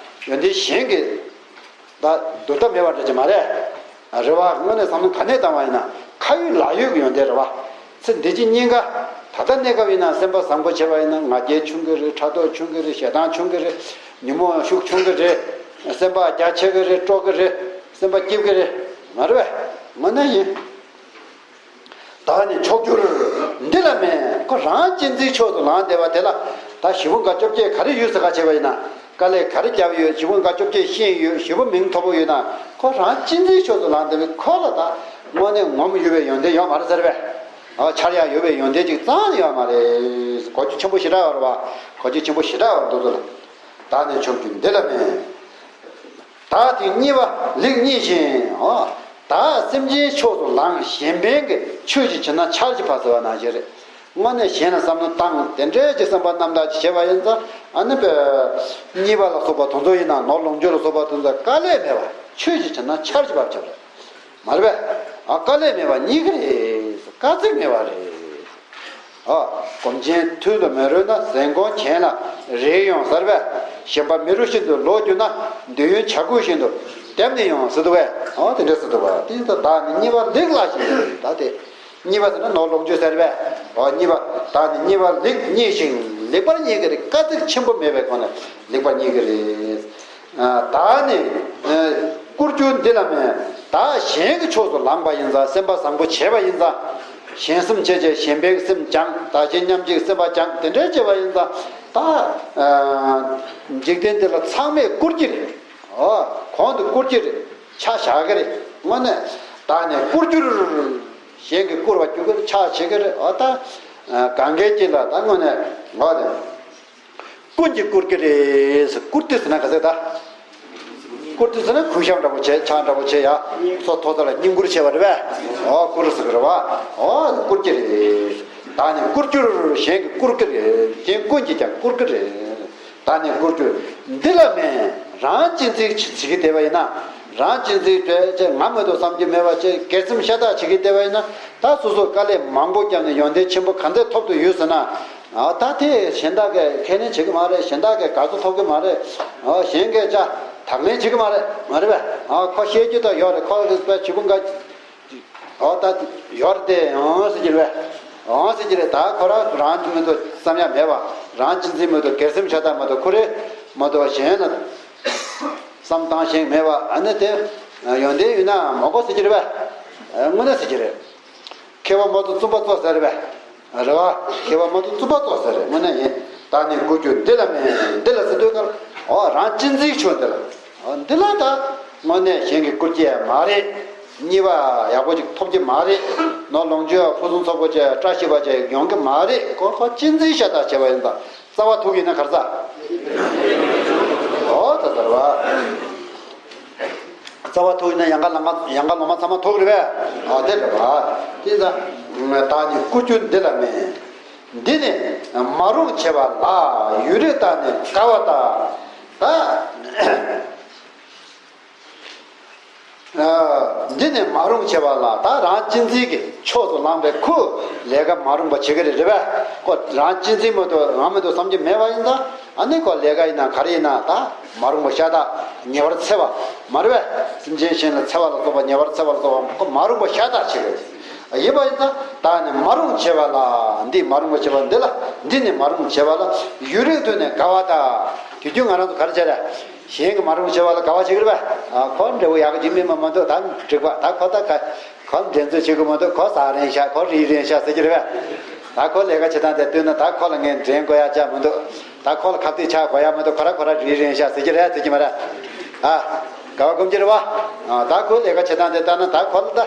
ཡོན་ཏན་གཞན་གྱི། ད་བསྡུར་ཐབས་མེད་པ་འདྲ་ཅིག་མ་རེད། རེད་བ། དངོས་གནས་བསམ་བློ་ག་ནས་བཏང་བ་ཡིན་ན་ཁ་ཡོད་ལག་ཡོད་ཀྱི་ཡོན་ཏན་རེད་བ། ཚེ་འདི་ཕྱི་གཉིས་ཀ། ད་ལྟ་གནས་སྐབས་ཡིན་ན་སེམས་པ་བཟང་པོ་བྱས་པ་ཡིན་ན་ང་རྒྱལ་ཆུང་གི་རེད། ཕྲག་དོག་ཆུང་གི་རེད། ཞེ་སྡང་ཆུང་གི་རེད། ཉོན་མོངས་ཤུགས་ཆུང་གི་རེད། སེམས་པ་རྒྱ་ཆེ་གི་རེད། སྤྲོ་གི་རེད། སེམས་པ་སྐྱིད་གི་རེད། མ་རེད་བས། དངོས་གནས་ཡིན། བདག་ནི་མཆོག་གྱུར་འདི་ལ་མེད། ཁོ་རང་གཅེས་འཛིན་ཕྱོགས་སུ་ལངས་བསྡད་པ་དེ་ལ། ད་ཞེ་པོ་དགའ་སྐྱོ་སྐྱེ་ག་རེ་ཡོད་ཟེར་ག་བྱས་པ་ཡིན་ན། དཀའ་ལས་ག་རེ་བརྒྱབ་ཡོད། ཞེ་པོ་དགའ་སྐྱོ་སྐྱེ་ཤེས་ཡོད། ཞེ་པོ་མིང་མཐོ་པོ་ཡོད་ན། ཁོ་རང་གཅེས་འཛིན་ཕྱོགས་སུ་ལངས་བསྡད་པའི་ཁོ་ལ་ད་དངོས་གནས་ངོམ་ཡོད་པའི་ཡོན་ཏན་ཡོད་མ་རེད་ཟེར་བས། ཨ་འཆར་ཡག་ཡོད་པའི་ཡོན་ཏན་ཅིག་རྩ་ནས་ཡོད་མ་རེད། གོ་རྒྱུ་ཆེན་པོ་ཞེ་དྲག་ཡོད་རེད་བ། གོ་རྒྱུ་ཆེན་པོ་ཞེ་དྲག་ཡོད་འདུག་ལ། བདག་ནི་མཆོག་གྱུར་འདི་ལ་མེད། བདག་དེ་གཉིས་པ་ལེགས་བརྙེས་ཤིང་། ཨོ། བདག་སེམས་ཅན་ཕྱོགས་སུ་ལངས། གཞན་ཕན་གྱི་ཆོས་ཅིག་བྱེད་ན་ཆར་གྱིས་ཕབ་ཟེར་བ་ནང་བཞིན་རེད། དངོས་གནས་གཞན་ལ་བསམ་བློ་བཏང་དེ་འདྲའི་ཅིག་སེམས་པ་རྣམ་དག་ཅིག་བྱས་པ་ཡིན་ཙང་ཨ་ནི་པའི་གཉིས་པ་ལ་སོགས་པ་དེ་ཚོ་ཡིན་ན་ནོར་ལོངས་སྤྱོད་ལ་སོགས་པ་དེ་ཚོ་དཀའ་ལས་མེད་པ་ཆོས་ཅིག་བྱེད་ན་ཆར་གྱིས་ཕབ་ཆོག་རེད། མ་རེད་པས། ཨ་དཀའ་ལས་མེད་པ་གཉིས་ཀ་རེད། དཀའ་ཚེགས་མེད་པ་རེད། ཨ། སྒོམ་ཆེན་མཐུ་ལ་མི་རོལ་ན། ཟན་གོང་གྱེན་ལ་རེག་ཡོང་ཟེར་བས། ཞེན་པ་མེ་རུ་བཞིན་དུ་ལོག་གྱུར་ན། འདོད་ཡོན་བྱ་རྒོད་བཞིན་དུ་བརྡེབས་ནས་ཡོང་ཟེར་འདུག་བས། ཨ་དེ་འདྲ་ཟེར་འདུག་བ། དེ་ཡིན་ཙང་བདག་ནི་གཉིས་པ་ལེགས་བརླགས་ཤིང་། ད་དེ་གཉིས་པ་ཟེར་ན་ནོར་ལོངས་སྤྱོད་ཟེར་བས། ཨ་གཉིས་པ་བདག་ནི་གཉིས་པ་ལེགས་བརྙེས་ཤིང་ ལེགས་པར་རྙེད་ཀྱི་རེད། དཀའ་ཚེགས་ཆེན་པོ་མེད་པའི་སྒོ་ནས་ལེགས་པར་རྙེད་ཀྱི་རེད། ཨ། བདག་ནི་བསྐུར་རྒྱུ་འདི་ལ་མེད། བདག་གཞན་གྱི་ཕྱོགས་སུ་ལངས་པ་ཡིན་ཙང་། སེམས་པ་བཟང་པོ་བྱས་པ་ཡིན་ཙང་། གཞན་སེམས་བྱས་བྱས་གཞན་ཕན་གྱི་སེམས་སྦྱངས། བདག་གཞན་མཉམ་བརྗེའི་སེམས་པ་སྦྱངས། དེ་འདྲ་བྱས་པ་ཡིན་ཙང་། ད་འཇིག་རྟེན་འདི་ལ་ཚང་མས་བསྐུར་གྱི་རེད། ཨོ། གོང་དུ་བསྐུར་གྱི་རེད། ཆ་བཞག་གི་རེད། དངོས་གནས་བདག་ནི་བསྐུར་རྒྱུར། གཞན་གྱིས་བསྐུར་བར་འགྱུར་གྱི་རེད། ཆ་བྱེད་ཀྱི་རེད། ཨོ་ད། གང་གལ་ཅིག་ལ་ད་དངོས་གནས་ངོ་དེ། ཀུན་གྱིས་བསྐུར་གྱི་རེད། བསྐུར་ཏེ་ཟེར་ན་ག་ཚད་ད། བསྐུར་ཏེ་ཟེར་ན་གུས་ཞབས་འདྲ་པོ་བྱས། ཕྱག་འདྲ་པོ་བྱས་ཡ། སོ་ཐོག་ཚ་ལ་བསྙེན་བཀུར་བྱས་པ་རེད་པས། ཨོ་བསྐུར་ཟེར་གྱི་རེད་པ། ཨོ་བསྐུར་གྱི་རེད། བདག་ནི་བསྐུར་རྒྱུར། གཞན་གྱིས་བསྐུར་གྱི་རེད། གཞན་ཀུན་གྱིས་ཀྱང་བསྐུར་གྱི་རེད། བདག་ནི་བསྐུར་རྒྱུར་འདི་ལ་མེད། རང་གཅེས་འཛིན་བྱེད་ཀྱི་བསྡད་པ་ཡིན་ན། རང་གཅེས་འཛིན་བྱས་བྱས་ང་མ་གཏོགས་བསམ་གྱི་མེད་པ་བྱས། སྒེར་སེམས་ཤ་སྟག་བྱེད་ཀྱི་བསྡད་པ་ཡིན་ན། ད་སོ་སོ་དཀའ་ལས་མང་པོ་བརྒྱབ་ནས་ཡོན་ཏན་ཆེན་པོ་ག་ཚད་ཐོབ་ཏུ་ཡོད་ཟེར་ན། ཨ། ད་དེ་གཞན་དག་གིས་ཁས་ལེན་བྱེད་ཀྱི་མ་རེད། གཞན་དག་གིས་དགའ་བསུ་ཐོབ་ཀྱི་མ་རེད། ཨ། གཞན་གྱིས་ཅིག་དང་ལེན་བྱེད་ཀྱི་མ་རེད། མ་རེད་པས། ཨ། ཁོ་བཤད་རྒྱུ་ད་ཡོད་རེད། ཁོ་བྱིས་པ་འགའ། ཨོ་ད་ཡོད་རེད་དེ། ཡང་ཟེར་གྱི་རེད་པས། ཡང་ཟེར་གྱི་རེད། ད་ཁོ་རང་རང་གཅེས་མ་གཏོགས་བསམ་ཡ་མེད་པ། རང་གཅེས་འཛིན་མ་གཏོགས། སྒེར་སེམས་ཤ་སྟག་མ་གཏོགས། ཁོ་རེ་མ་གཏོགས་གཞན་ལ་བསམ་བཏང་ཤེས་མེད་པ། ཨ་ནི་དེ་ཡོན་ཏན་ཡོད་ན་མ་དགོས་ཟེར་གྱི་རེད་པས། དངོས་གནས་ཟེར་གྱི་རེད། མཁས་པ་མ་གཏོགས་བཙུན་པ་གཙོ་ཟེར་རེད་པས། རེད་པ། མཁས་པ་མ་གཏོགས་བཙུན་པ་གཙོ་ཟེར་རེད། དངོས་གནས་ཡིན། བདག་ནི་བསྐུར་རྒྱུར་འདི་ལ་མེད། འདི་ལ་ཟེར་དུས་ཀར། ཨོ་རང་གཅེས་འཛིན་ཕྱོགས་འདི་ལ། ཨོ་འདི་ལ་ད་དངོས་གནས་གཞན་གྱིས་བསྐུར་གྱི་མ་རེད། གཉིས་པ་ཡག་པོ་ཅིག་ཐོབ་ཀྱི་མ་རེད། ནོར་ལོངས་སྤྱོད་ཕུན་སུམ་ཚོགས་པོ་བྱས། བཀྲ་ཤིས་པ་བྱས་ཡོང་གི་མ་རེད། ཁོ་ཁོ་གཅེས་འཛིན་ཤ་སྟག་བྱས་པ་ཡིན་ཙང་། རྩ་བ་ཐུག་ཡིན་ན་ག་རེ་ཟ། ཨོ་ད་ཟེར་བ། རྩ་བ་ཐུག་ཡིན་ན་ཡང་ག་ལ་མ། ཡང་ག་ལོ་མ་ཚང་མ་ཐུག་རེད་པས། ཨོ་དེ་རེད་པ། དེ་ཙང་བདག་ནི་བསྐུར་རྒྱུར་འདི་ལ་མེད། འདི་ནི་མ་རུངས་བྱེད་པ་ལགས། ཡུན་རིང་བརྟགས་ནས་དགའ་བ་དག། ད། ཨ། འདི་ནི་མ་རུངས་བྱེད་པ་ལགས། ད་རང་གཅེས་འཛིན་གྱི་ཕྱོགས་སུ་ལངས་པའི་ཁོས་ལས་ཀ་མ་རུངས་པ་བྱེད་ཀྱི་རེད། རེད་པས། ཁོ་རང་གཅེས་འཛིན་མ་གཏོགས་ང་མ་གཏོགས་བསམ་གྱི་མེད་པ་ཡིན་ཙང་། ཨ་ནི་ཁོ་ལས་ཀ་ཡིན་ན་ག་རེ་ཡིན་ན་ད་མ་རུངས་པ་ཤ་སྟག་ཉེས་པར་འཚེ་བ། མ་རེད་པས། སེམས་ཅན་གཞན་ལ་འཚེ་བ་ལ་སོགས་པ། ཉེས་པར་འཚེ་བ་ལ་སོགས་པ་ཁོ་མ་རུངས་པ་ཤ་སྟག་བྱེད་ཀྱི་རེད། ཡིན་པ་ཡིན་ཙང་བདག་ནི་མ་རུངས་བྱེད་པ་ལགས། འདི་མ་རུངས་པ་བྱེད་པ་འདི་ལ། འདི་ནི་མ་རུངས་བྱེད་པ་ལགས། ཡུན་རིང་དུ་ནི་དགའ་བ་དག། དུས་རྒྱུན་ང་རང་ཚོ་ག་རེ་བྱས་རེད། གཞན་གྱིས་མ་རུངས་བྱེད་པ་ལ་དགའ་བ་བྱེད་ཀྱི་རེད་པས། ཨ། ཁོ་འབྲས་བུ་ཡག་གི་མིན་པ་མ་གཏོགས། ད་འགྲིག་པ། ད་ཁོ་ད་ག་ཁོ་འགྲན་རྩོད་བྱེད་ཀྱི་མ་གཏོགས། ཁོ་ཟ་རན་ཤག་ཁོ་རིལ་རན་ཤག་ཟེར་གྱི་རེད་པས། ད་ཁོ་ལས་ཀ་བྱེད་སྟངས་དེ་ལྟོས་ན། ད་ཁོ་ལ་ངས་འགྲན་དགོས་ཡ་ཅིག་མི་འདུག་ད་ཁོ་ལ་ཁ་གཏད་བཅག་དགོས་ཡ་མི་འདུག་ཁོ་ར་ཁོ་ར་རིལ་རན་ཤག་ཟེར་གྱི་རེད། ཟེར་གྱི་མ་རེད། ཨ། དགའ་བ་སྒོམ་གྱི་རེད་པ། ཨ། ད་ཁོའི་ལས་ཀ་བྱེད་སྟངས་དེ་ལྟ་ན་ད་ཁོ་ལ་ད་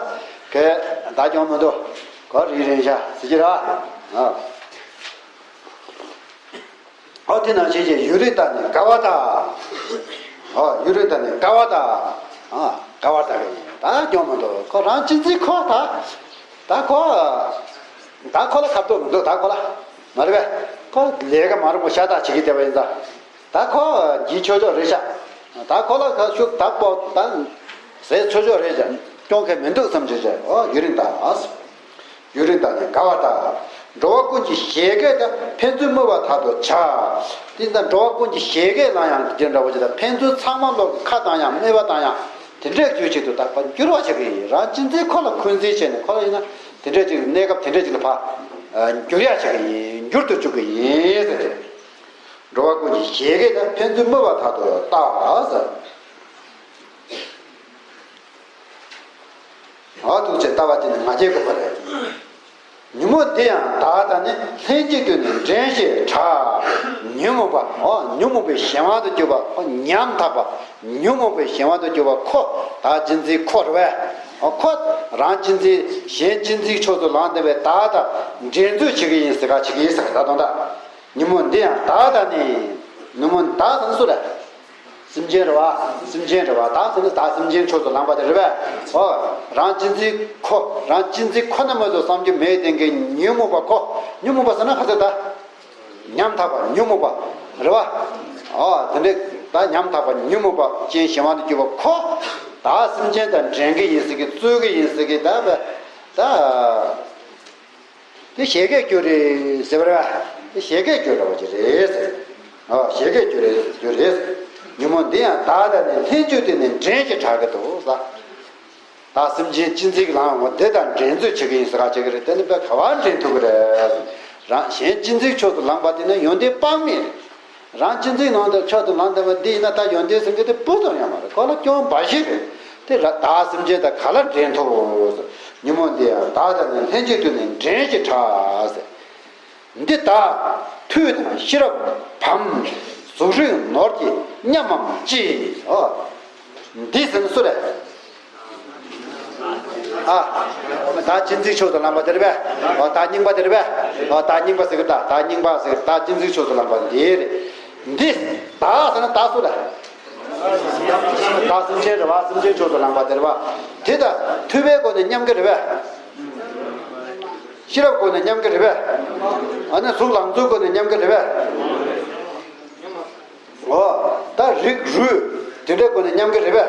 གས་ད་གྱོང་མི་འདུག་ཁོ་རིལ་རན་ཤག་ཟེར་གྱི་རེད་པ། ཨ། ཨོ་དེ་ནང་བཞིན་གྱི་ཡུན་རིང་བརྟགས་ནས་དགའ་བ་དག། ཨོ་ཡུན་རིང་བརྟགས་ནས་དགའ་བ་དག། ཨ། དགའ་བ་དག་གི་ཡིན། ད་གྱོང་མི་འདུག་ཁོ་རང་གཅེས་འཛིན་ཁོ་ད། ད་ཁོ། ད་ཁོ་ལ་ཁ་ཕྱོགས་མི་འདུག་ད་ཁོ་ལ། མ་རེད་པས། ཁོ་ལས་ཀ་མ་རུངས་པ་ཤ་སྟག་བྱེད་ཀྱི་བསྡད་པ་ཡིན་ཙང་། ད་ཁོ་འགྱིག་ཆོག་ཆོག་རེད་ཤག་ད་ཁོ་ལ་ཁ་ཤུགས་ད་ཁོ་ད་ཟས་ཆོག་ཆོག་རེད་ཤག་སྐྱོང་མཁན་མི་འདུག་བསམ་བྱས་བྱས། ཨོ་ཡུན་རིང་བརྟགས། ཡུན་རིང་བརྟགས་ནས་དགའ་བ་དག། འགྲོ་བ་ཀུན་གྱི་བཞད་གད་དག། ཕན་ཚུན་སྨོད་པ་དག་ཏུ་བྱ། དེ་ལྟར་འགྲོ་བ་ཀུན་གྱི་བཞད་གད་ལ་ཡང་དེ་འདྲ་བོ་ཅིག་དང་། ཕན་ཚུན་ཚང་མ་ལོག་གི་ཁ་བཏང་ཡང་སྨོད་པ་བཏང་ཡང་དེ་འདྲའི་རྒྱུ་ཅིག་ཏུ་ད་ཁོ་འགྱུར་བ་བྱེད་ཀྱི་ཡིན། རང་གཅེས་འཛིན་ཁོ་ལ་འཁོན་འཛིན་བྱས་ནས་ཁོ་ལ་ཡིན་ན་དེ་འདྲའི་ཅིག་གནས་སྐབས་དེ་འདྲའི་ཅིག་ལ་ཕར་འགྱུར་ཡ་བྱེད་ཀྱི་ཡིན། འགྱུར་དུ་བཅུག་གི་ཡིན་ཟེར་ཏེ། འགྲོ་བ་ཀུན་གྱི་བཞད་གད་དག། ཕན་ཚུན་སྨོད་པ་དག་ཏུ་བལྟ་ཟེར། ཨ། ཐུགས་རྗེ་ལྟ་བ་དེ་ནི་ང་རྒྱལ་དགོས་པ་རེད། ཉོན་མོངས་འདི་ཡང་བདག་དང་ནི། ལྷན་ཅིག་ཏུ་ནི་འདྲེན་ཞེས་གྲགས། ཉོན་མོངས་པ། ཨོ་ཉོན་མོངས་པའི་གཞན་དབང་དུ་གྱུར་པ། ཨོ་ཉམ་ཐག་པ། ཉོན་མོངས་པའི་གཞན་དབང་དུ་གྱུར་པ་ཁོ། བདག་གཅེས་འཛིན་ཁོ་རེད་པས། ཨོ་ཁོ་རང་གཅེས་འཛིན། གཞན་གཅེས་འཛིན་ཕྱོགས་སུ་ལངས་བསྡད་པའི་བདག་དང་འགྲན་རྩོད་བྱེད་ཀྱི་ཡིན་ཟེར་ག་བྱེད་ཀྱི་ཡིན་ཟེར་ག་ད་དོན་དག་ཉོན་མོངས་འདི་ཡང་བདག་དང་ནི། ཉོན་མོངས་བདག་དང་ནི་སུ་རེད། སེམས་ཅན་རེད་པ། སེམས་ཅན་རེད་པ། བདག་ཟེར་ན་བདག་སེམས་ཅན་ཕྱོགས་སུ་ལངས་པ་དེ་རེད་པས། ཨོ། རང་གཅེས་འཛིན་ཁོ། རང་གཅེས་འཛིན་ཁོ་ན་མ་གཏོགས་བསམ་རྒྱུ་མེད་དེ་གི་ཉོན་མོངས་པ་ཁོ། ཉོན་མོངས་པ་ཟེར་ན་ག་ཚོད་ད། ཉམ་ཐག་པ་ཉོན་མོངས་པ་རེད་པ། ཨོ་དེ་འདྲའི་ད་ཉམ་ཐག་པ་ཉོན་མོངས་པ་ཅན་གཞན་དབང་དུ་གྱུར་པ་ཁོ། བདག་སེམས་ཅན་དང་འགྲན་གྱི་ཡིན་ཟེར་གི། རྩོད་ཀྱི་ཡིན་ཟེར་གི། ད་བས་ད། དེ་བཞད་གད་རྒྱུ་རེད་ཟེར་བ་རེད་པ། དེ་བཞད་གད་རྒྱུ་འདྲ་བོ་ཅིག་རེད་ཟེར། ཨོ་བཞད་གད་རྒྱུ་རེད། རྒྱུ་རེད་ཟེར། ཉོན་མོངས་འདི་ཡང་བདག་དང་ནི། ལྷན་ཅིག་ཏུ་ནི་འདྲེན་ཞེས་གྲགས་ཀྱི་འདུག་ཟེར། བདག་སེམས་ཅན་གཅེས་འཛིན་གྱི་ལམ་འོ་འདི་དང་འགྲན་རྩོད་བྱེད་ཀྱི་ཡིན་ཟེར་ག་བྱེད་ཀྱི་རེད། དེ་ནི་དཔེ་ག་བར་འདྲེན་ཐུབ་ཀྱི་རེད། རང་གཞན་གཅན་གཟན་ཕྱོགས་སུ་ལངས་པ་དེ་ནི་ཡོན་ཏན་དཔག་མེད་རེད། རང་གཅན་གཟན་ནང་དུ་ཕྱོགས་སུ་ལངས་བསྡད་པ་འདི་ཡིན་ན་ད་ཡོན་ཏན་ཟེར་མཁན་དེ་སྤུ་ཙམ་ཡང་མ་རེད། ཁོ་ལ་སྐྱོན་འབའ་ཞིག་རེད། དེ་ར་བདག་སེམས་ཅན་དང་ག་ལ་འགྲན་ཐུབ། ཉོན་མོངས་འདི་ཡང་བདག་དང་ནི་ལྷན་ཅིག་ཏུ་ནི་འགྲན་ཞེས་གྲགས་ཟེར། འདི་དག་མཐུ་དང་ཤེས་རབ་བམ། གཟུགས་རིགས་ནོར་གྱིས་མཉམ་མམ་ཅི། འོ། འདི་ཟེར་ན་སུ་རེད། ཨ། བདག་གཅན་གཟན་ཕྱོགས་སུ་ལངས་པ་དེ་རེད་པས། འོ་བདག་རྙིང་པ་དེ་རེད་པས། འོ་བདག་རྙིང་པ་ཟེར་གི་ད་བདག་རྙིང་པ་ཟེར་གི་བདག་གཅན་གཟན་ཕྱོགས་སུ་ལངས་པ་འདི་རེད། འདི། བདག་ཟེར་ན་བདག་སུ་རེད། བདག་སེམས་ཅན་རེད་པ། སེམས་ཅན་ཕྱོགས་སུ་ལངས་པ་དེ་རེད་པ། དེ་དང་ཐོས་པའི་སྒོ་ནས་མཉམ་གི་རེད་པས། ཤེས་རབ་སྒོ་ནས་མཉམ་གི་རེད་པས། ཨ་ནི་གཟུགས་ལང་ཚོའི་སྒོ་ནས་མཉམ་གི་རེད་པས། འོ། ད་རིགས་རུས་དེ་འདྲའི་སྒོ་ནས་མཉམ་གི་རེད་པས།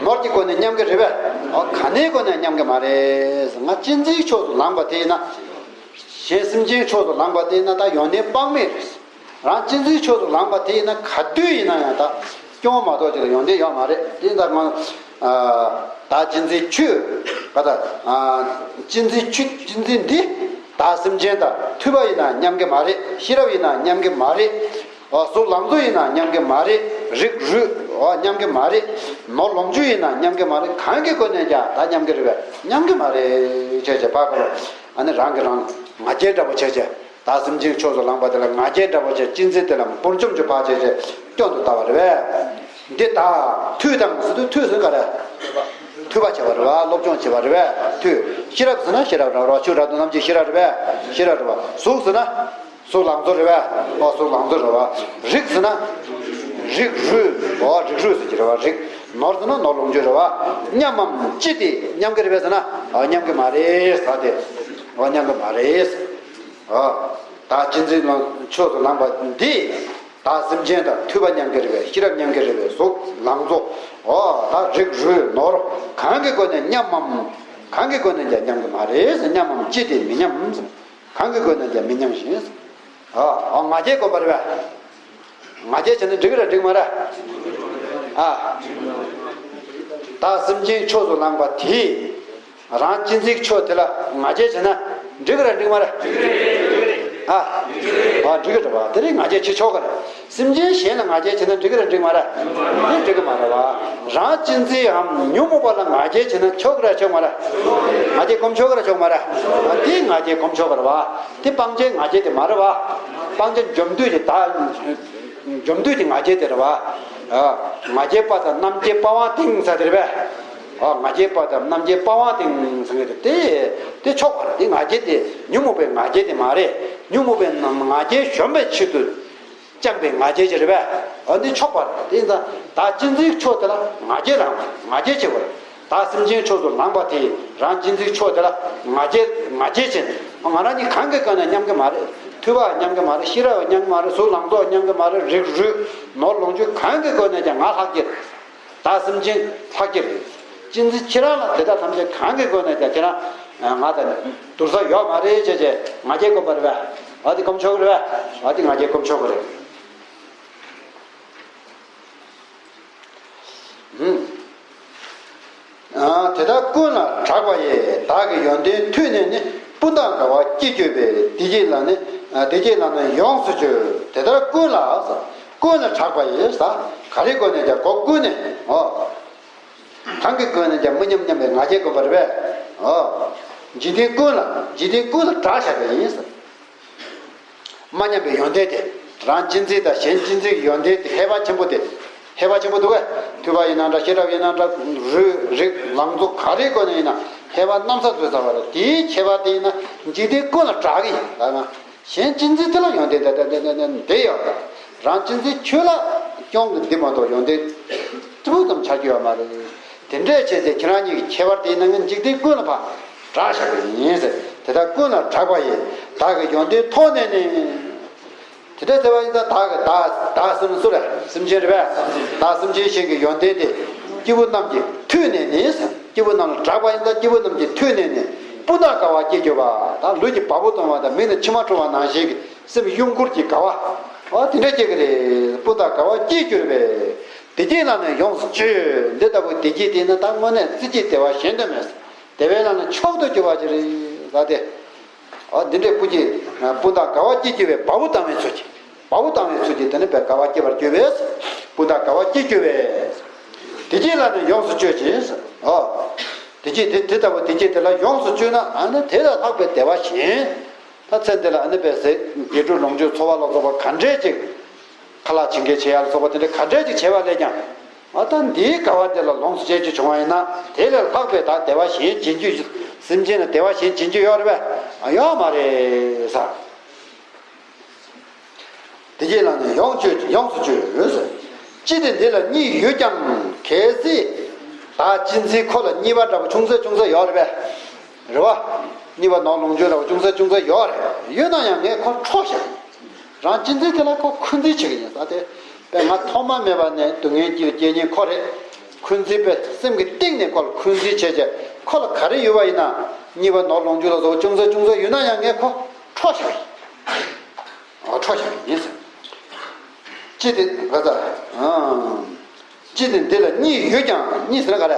ནོར་གྱི་སྒོ་ནས་མཉམ་གི་རེད་པས། འོ་ག་ནས་སྒོ་ནས་མཉམ་གི་མ་རེད། ང་གཅན་གཟན་ཕྱོགས་སུ་ལངས་པ་དེ་ཡིན་ན། གཞན་སེམས་ཅན་ཕྱོགས་སུ་ལངས་པ་དེ་ཡིན་ན་ད་ཡོན་ཏན་དཔག་མེད་རེད། རང་གཅན་གཟན་ཕྱོགས་སུ་ལངས་པ་དེ་ཡིན་ན་ག་དུས་ཡིན་ན་ཡང་ད་སྐྱོན་མ་གཏོགས་ཅིག་ལ་ཡོན་ཏན་ཡོད་མ་རེད། དེ་ཡིན་ད་ང་། ད་གཅན་གཟན་ཁྱོད། ག་ད། གཅན་གཟན་ཁྱོད་གཅན་གཟན་འདི། བདག་སེམས་ཅན་དང་ཐོས་པ་ཡིན་ན་མཉམ་གི་མ་རེད། ཤེས་རབ་ཡིན་ན་མཉམ་གི་མ་རེད། གཟུགས་ལང་ཚོ་ཡིན་ན་མཉམ་གི་མ་རེད། རིགས་རུས་མཉམ་གི་མ་རེད། ནོར་ལོངས་སྤྱོད་ཡིན་ན་མཉམ་གི་མ་རེད། གང་གི་སྒོ་ནས་ཀྱང་ད་མཉམ་གི་རེད་པས། མཉམ་གི་མ་རེད་བྱས་བྱས་པ་ཁོ་ལ་ཨ་ནི་རང་གི་རང་ང་རྒྱལ་འདྲ་པོ་བྱས་བྱས་བདག་སེམས་ཅན་ཕྱོགས་སུ་ལངས་པ་དེ་ལ་ང་རྒྱལ་འདྲ་པོ་བྱས་གཅན་གཟན་དེ་ལ་འབུར་འཇོམས་ཀྱི་བག་བྱས་བྱས་སྐྱོན་དུ་ལྟ་བ་རེད་པས། འདི་དག་ཐོས་དང་ཟེར་དུས་ཐོས་ཟེར་ག་རེ། ཐོས་པ་བྱས་པ་རེད་པ། སློབ་སྦྱོང་བྱས་པ་རེད་པས། ཐོས། ཤེས་རབ་ཟེར་ན་ཤེས་རབ་རེད་པ། ཆོས་རབ་ཏུ་རྣམ་འབྱེད་ཤེས་རབ་རེད་པས། ཤེས་རབ་རེད་པ། གཟུགས་ཟེར་ན། གཟུགས་ལང་ཚོ་རེད་པས། ཨོ་གཟུགས་ལང་ཚོ་རེད་པ། རིགས་ཟེར་ན། རིགས་རུས། ཨོ་རིགས་རུས་ཟེར་གྱི་རེད་པ། རིགས། ནོར་ཟེར་ན་ནོར་ལོངས་སྤྱོད་རེད་པ། མཉམ་མམ་ཅི་སྟེ་མཉམ་གི་རེད་པས་ཟེར་ན། ཨོ་མཉམ་གི་མ་རེད་ཟེར་ཏེ། ཨོ་མཉམ་གི་མ་རེད། ཨོ། ད་གཅན་གཟན་ལ་ཕྱོགས་སུ་ལངས་པ་འདི། བདག་སེམས་ཅན་དང་ཐོས་པ་མཉམ་གི་རེད་པས། ཤེས་རབ་མཉམ་གི་རེད་པས། གཟུགས་ལང་ཚོ། ཨོ་ད་རིགས་རུས་ནོར། གང་གི་སྒོ་ནས་མཉམ་མམ། གང་གི་སྒོ་ནས་ཀྱང་མཉམ་གི་མ་རེད་ཟེར། མཉམ་མམ་ཅི་སྟེ་མི་མཉམ་ཟེར། གང་གི་སྒོ་ནས་ཀྱང་མི་མཉམ་ཞིང་། ཨ། ཨ། ང་རྒྱལ་སྒོམ་པ་རེད་པས། ང་རྒྱལ་བྱས་ན་འགྲིག་གི་རེད་འགྲིག་མ་རེད། ཨ། བདག་སེམས་ཅན་ཕྱོགས་སུ་ལངས་པ་དེས། རང་གཅན་གཟན་ཕྱོགས་དེ་ལ་ང་རྒྱལ་བྱས་ན་འགྲིག་གི་རེད་འགྲིག་མ་རེད། ཨ། ཨ་འགྲིག་གི་རེད་པ། དེ་རིང་ང་རྒྱལ་བྱེད་ཆོག་གི་རེད། སེམས་ཅན་གཞན་ལ་ང་རྒྱལ་བྱས་ན་འགྲིག་གི་རེད་འགྲིག་མ་རེད། དེ་འགྲིག་གི་མ་རེད་པ། རང་གཅན་གཟན་འམ་ཉོན་མོངས་པ་ལ་ང་རྒྱལ་བྱས་ན་ཆོག་གི་རེད་ཆོག་མ་རེད། ང་རྒྱལ་སྒོམ་ཆོག་གི་རེད་ཆོག་མ་རེད། དེ་ང་རྒྱལ་སྒོམ་ཆོག་གི་རེད་པ། དེ་སྤང་བྱའི་ང་རྒྱལ་དེ་མ་རེད་པ། སྤང་བྱ་འཇོམས་འདོད་ཀྱི་བདག་འཇོམས་འདོད་ཀྱི་ང་རྒྱལ་དེ་རེད་པ། ང་རྒྱལ་པ་དང་རྣམ་རྒྱལ་པ་དབང་དེང་ཟེར་དེ་རེད་པས། ང་རྒྱལ་པ་དང་རྣམ་རྒྱལ་པ་དབང་དེང་ཟེར་གྱི་རེད་དེ། དེ་ཆོག་པ་རེད། དེ་ང་རྒྱལ་དེ་ཉོན་མོངས་པའི་ང་རྒྱལ་དེ་མ་རེད། ཉོན་མོངས་པའི་ང་རྒྱལ་གཞོམ་པའི་ཆེད་དུ། བཅངས་པའི་ང་རྒྱལ་ཅིག་རེད་པས། འོ་འདི་ཆོག་པ་རེད། དེ་ཡིན་ཙང་བདག་གཅན་གཟན་ཕྱོགས་དེ་ལ་ང་རྒྱལ་ལངས་པ་ང་རྒྱལ་ཆེ་བ་རེད། བདག་སེམས་ཅན་ཕྱོགས་སུ་ལངས་པ་དེས་རང་གཅན་གཟན་ཕྱོགས་དེ་ལ་ང་རྒྱལ་ང་རྒྱལ་ཆེ། ང་རང་གཉིས་གང་གི་སྒོ་ནས་མཉམ་གི་མ་རེད། ཐོས་པ་མཉམ་གི་མ་རེད། ཤེས་རབ་མཉམ་གི་མ་རེད། གཟུགས་ལང་ཚོ་མཉམ་གི་མ་རེད། རིགས་རུས་ནོར་ལོངས་སྤྱོད་གང་གི་སྒོ་ནས་ཀྱང་ང་ལྷག་གི་རེད། བདག་སེམས་ཅན་ལྷག་གི་རེད། གཅན་གཟན་ཁྱེད་རང་ལ་དེ་དག་ཐམས་ཅད་གང་གི་སྒོ་ནས་ཀྱང་ཁྱེད་རང་ང་དང་བསྡུར་ས་ཡོད་མ་རེད་ཅེས་བྱས་ང་རྒྱལ་སྒོམ་པ་རེད་པས། འོ་དེ་སྒོམ་ཆོག་གི་རེད་པས། འོ་དེ་ང་རྒྱལ་སྒོམ་ཆོག་གི་རེད། ཨ། དེ་དག་ཀུན་ལ་གྲགས་པ་ཡིས། བདག་གི་ཡོན་ཏན་ཐོས་ནས་ནི། སྤུན་དག་དགའ་བ་སྐྱེས་གྱུར་པས། བདེ་སྐྱིད་ལ་ནི། བདེ་སྐྱིད་ལ་ནི་ཡོངས་སུ་སྤྱོད། དེ་ལྟར་ཀུན་ལ། ཀུན་ལ་གྲགས་པ་ཡིས། ག་རེ་སྒོ་ནས་ཀྱང་སྒོ་ཀུན་ནས། འོ། གང་གི་སྒོ་ནས་ཀྱང་མི་མཉམ་མཉམ་པའི་ང་རྒྱལ་སྒོམ་པ་རེད་པས། འོ། འཇིག་རྟེན་ཀུན་ལ། འཇིག་རྟེན་ཀུན་ལ་གྲགས་བཞག་པ་ཡིན། མ་ཉམས་པའི་ཡོན་ཏན་དེ། རང་གཅན་གཟན་དང་གཞན་གཅན་གཟན་གྱི་ཡོན་ཏན་དེ་ཧེ་བག་ཆེན་པོ་དེ། ཧེ་བག་ཆེན་པོ་འདུག་གས། ཐོས་པ་ཡིན་ན་འདྲ། ཤེས་རབ་ཡིན་ན་འདྲ། རུས་རིགས་ལང་ཚོ་ག་རེའི་སྒོ་ནས་ཡིན་ན་ཧེ་བག་རྣམ་གསལ་བཟོས་ཚར་བ་རེད། དེའི་ཁྱད་པར་དེ་ཡིན་ན་འཇིག་རྟེན་ཀུན་ལ་གྲགས་ཀྱི་ཡིན་ལ་ང་། གཞན་གཅན་གཟན་དེ་ལ་ཡོན་ཏན་དེ་དེ་དེ་དེ་དེ་ཡོད་རེད། རང་གཅན་གཟན་ཁྱོད་ལ་སྐྱོན་གྱི་འདི་མ་གཏོགས་ཡོན་ཏན་སྤུ་ཙམ་ཆགས་ཀྱི་ཡོད་མ་རེད། དེ་འདྲས་བྱས་ཚེ་ཁྱེད་རང་གཉིས་ཀྱི་ཁྱད་པར་དེ་ཡིན་ན་ང་འཇིག་རྟེན་ཀུན་ལ་ཕར་གྲགས་བཞག་པ་ཡིན་ཟེར། དེ་དག་ཀུན་ལ་གྲགས་པ་ཡིས། བདག་གི་ཡོན་ཏན་མཐོང་ནས་ནི། དེ་འདྲ་ཟེར་བ་ཡིན་ཙང་བདག་གི་བདག་བདག་ཟེར་ན་སུ་རེད། སེམས་ཅན་རེད་པས། བདག་སེམས་ཅན་གཞན་གྱི་ཡོན་ཏན་དེ་སྐྱེས་བུ་རྣམས་ཀྱིས་ཐོས་ནས་ནི་ཟེར། སྐྱེས་བུ་རྣམས་ལ་གྲགས་པ་ཡིན་ཙང་སྐྱེས་བུ་རྣམས་ཀྱིས་ཐོས་ནས་ནི་སྤུན་དག་དགའ་བ་སྐྱེས་གྱུར་པ། ད་ལུས་ཀྱི་བ་སྤུ་ལྟུང་བ་དང་མིག་ནས་མཆི་མ་འཁྲུ་བ་ནང་བཞིན་གྱི་སེམས་གཡོ་འགུལ་གྱི་དགའ་བ། འོ་དེ་འདྲ་སྐྱེ་གི་རེད། སྤུན་དག་དགའ་བ་སྐྱེས་གྱུར་པས། བདེ་སྐྱིད་ལ་ནི་ཡོངས་སུ་སྤྱོད། འདི་ལྟ་བུའི་བདེ་སྐྱིད་དེ་ནི་ད་དངོས་གནས་བརྩི་བྱའི་བདེ་བ་གཞན་དུ་མེད། བདེ་བའི་ལམ་ནི་མཆོག་ཏུ་གྱུར་པ་ཅིག་རེད་ཟེར་ཏེ། འོ་འདི་འདྲའི་སྤུ་གྱི་སྤུ་མདའ་དགའ་བ་སྐྱེ་གྱུར་པའི། བ་སྤུ་བཏང་བའི་ཚུལ་གྱིས། བ་སྤུ་བཏང་བའི་ཚུལ་གྱིས་དེ་ནི་པའི་དགའ་བ་སྐྱེ་བར་གྱུར་པས། སྤུ་མདའ་དགའ་བ་སྐྱེ་གྱུར་པས། དེ་གྱིས་ལ་ནི་ཡོངས་སུ་སྤྱོད་ཅིང་། འོ། དེ་གྱིས་དེ་དེ་ལྟ་བུ་དེ་གྱིས་དེ་ལ་ཡོངས་སུ་སྤྱོད་ན་ཨ་ནི་དེ་ལས་ལྷག་པའི་བདེ་བ་གཞན། ད་ཚེ་འདི་ལ་ཨ་ནི་པའི་ཟས་དགེ་ཕྲུག་ལོངས་སྤྱོད་འཚོ་བ་ལ་སོགས་པ་ག་འདྲས་ཅིག་ཁ་ལག་བྱིན་གྱིས་བྱེད་ཡ་ལ་སོགས་པ་དེ་འདྲ་ག་འདྲས་ཅིག་བྱས་པ་ལས་ཀྱང་། ཨ་ད་འདིའི་དགའ་བ་འདི་ལ་ལོངས་སུ་སྤྱད་རྒྱུ་བྱུང་བ་ཡིན་ན་དེ་ལས་ལྷག་པའི་ད་བདེ་བ་གཞན་སྦྱིན་རྒྱུ། སེམས་ཅན་ལ་བདེ་བ་གཞན་སྦྱིན་རྒྱུ་ཡོད་རེད་པས། ཨ་ཡོད་མ་རེད་ཟེར། དེ་གྱིས་ལ་ནི་ཡོངས་སྤྱོད་ཡོངས་སུ་སྤྱོད་ཟེར། ཅི་སྟེ་འདི་ལ་གཉིས་ཡོད་ཀྱང་གལ་སྲིད་བདག་གཅེས་འཛིན་ཁོ་ལ་གཉིས་པ་འདྲ་པོ་ཅུང་ཟད་ཅུང་ཟད་ཡོད་རེད་པས། རེད་པ། གཉིས་པ་ནོར་ལོངས་སྤྱོད་འདྲ་པོ་ཅུང་ཟད་ཅུང་ཟད་ཡོད་རེད། ཡོད་ན་ཡང་ངས་ཁོ་འཕྲོག་བཞག་རང་གཅེས་འཛིན་དེ་ལ་ཁོ་འཁོན་འཛིན་བྱེད་ཀྱི་ཡིན་ཟེར་ཏེ། པས་ང་ཐོག་མ་མེད་པ་ནས་སྡུག་བསྔལ་གྱི་རྐྱེན་ཉེན་ཁོ་རེད། འཁོན་འཛིན་པས་སེམས་ཀྱི་གཏིང་ནས་ཁོ་ལ་འཁོན་འཛིན་བྱས་རྗེས་ཁོ་ལ་ག་རེ་ཡོད་པ་ཡིན་ན། གཉིས་པ་ནོར་ལོངས་སྤྱོད་ལ་སོགས་ཅུང་ཟད་ཅུང་ཟད་ཡོད་ན་ཡང་ངས་ཁོ་འཕྲོག་བཞག་ཡིན། འཕྲོག་བཞག་ཡིན་ཟེར། ཅི་སྟེ་ག་ས། ཅི་སྟེ་འདི་ལ་གཉིས་ཡོད་ཀྱང་། གཉིས་ཟེར་ན་ག་རེ།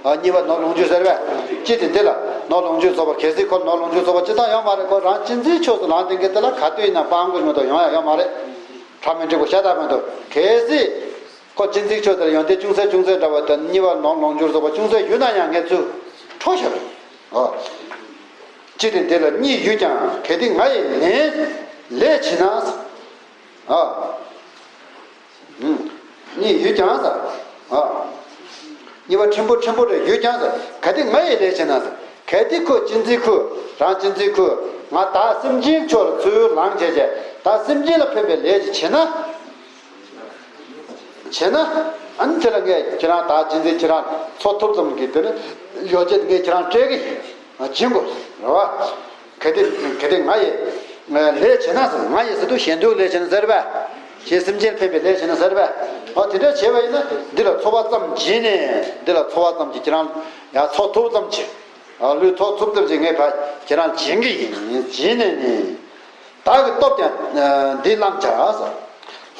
ཨ་གཉིས་པ་ནོར་ལོངས་སྤྱོད་ཟེར་བས། ཅི་སྟེ་འདི་ལ་ནོར་ལོངས་སྤྱོད་རྫོགས་པ་གལ་སྲིད་ཁོ་ལ་ནོར་ལོངས་སྤྱོད་རྫོགས་པ་ཅི་ལྟར་ཡོད་མ་རེད། ཁོ་རང་གཅེས་འཛིན་ཕྱོགས་སུ་ལངས་དེ་གའི་དེ་ལ་ག་དུས་ཡིན་ན་སྤང་དགོས་མི་འདུག་ཡོང་ཡ་ཡོད་མ་རེད། ཕྲ་མི་འགྲིག་པ་ཤ་སྟག་མི་འདུག་གལ་སྲིད་ཁོ་གཅེས་འཛིན་ཕྱོགས་དེར་ཡོན་ཏན་ཅུང་ཟད་ཅུང་ཟད་འདྲ་བ་དང་གཉིས་པ་ནོར་ལོངས་སྤྱོད་རྫོགས་པ་ཅུང་ཟད་ཡོད་ན་ཡང་ངས་ཚུར་འཕྲོག་བཞག་རེད། ཨོ། ཅི་སྟེ་འདི་ལ་གཉིས་ཡོད་ཀྱང་། གལ་ཏེ་ང་ཡིས་ལན་ལས་བྱེད་ན། ཨ། གཉིས་ཡོད་ཀྱང་ཟེར། ཨ། གཉིས་པ་ཕྲན་བུ་ཕྲན་བུ་རེ་ཡོད་ཀྱང་ཟེར། གལ་ཏེ་ང་ཡིས་ལས་བྱེད་ན་ཟེར། གལ་ཏེ་ཁོ་གཅེས་འཛིན་ཁོས་རང་གཅེས་འཛིན་ཁོས་ང་བདག་སེམས་ཅན་ཕྱོགས་ལ་ཚུར་ལངས་བྱས་བྱས་བདག་སེམས་ཅན་ལ་ཕན་པའི་ལས་ཅིག་བྱེད་ན། བྱེད་ན། ཨ་ནི་དེ་ལ་ངས་ཁྱེད་རང་བདག་གཅེས་འཛིན་ཁྱེད་རང་འཚོ་ཐུབ་ཙམ་གྱི་དེ་ནི་ཡོ་བྱད་ངས་ཁྱེད་རང་སྤྲད་གི་ཡིན། སྦྱིན་དགོས་རེད་བ། གལ་ཏེ་གལ་ཏེ་ང་ཡིས་ལས་བྱེད་ན་ཟེར། ང་ཡིས་ཟེར་དུས་གཞན་དོན་ལས་བྱེད་ན་ཟེར་བས། གཞན་སེམས་ཅན་ཕན་པའི་ལས་བྱེད་ན་ཟེར་བས། འོ་དེ་འདྲ་བྱས་པ་ཡིན་ན་འདི་ལ་འཚོ་བ་ཙམ་བྱིན་ནས། འདི་ལ་འཚོ་བ་ཙམ་གྱིས་ཁྱེད་རང་ཡང་འཚོ་ཐུབ་ཙམ་གྱིས། ལུས་ཐོག་ཚུབ་ཙམ་གྱིས་ངས་ཕར་ཁྱེད་རང་བྱིན་གྱི་ཡིན། བྱིན་ནས་ནི། བདག་གི་སྟོབས་ཀྱིས་འདི་བླངས་བྱ་ཟེར།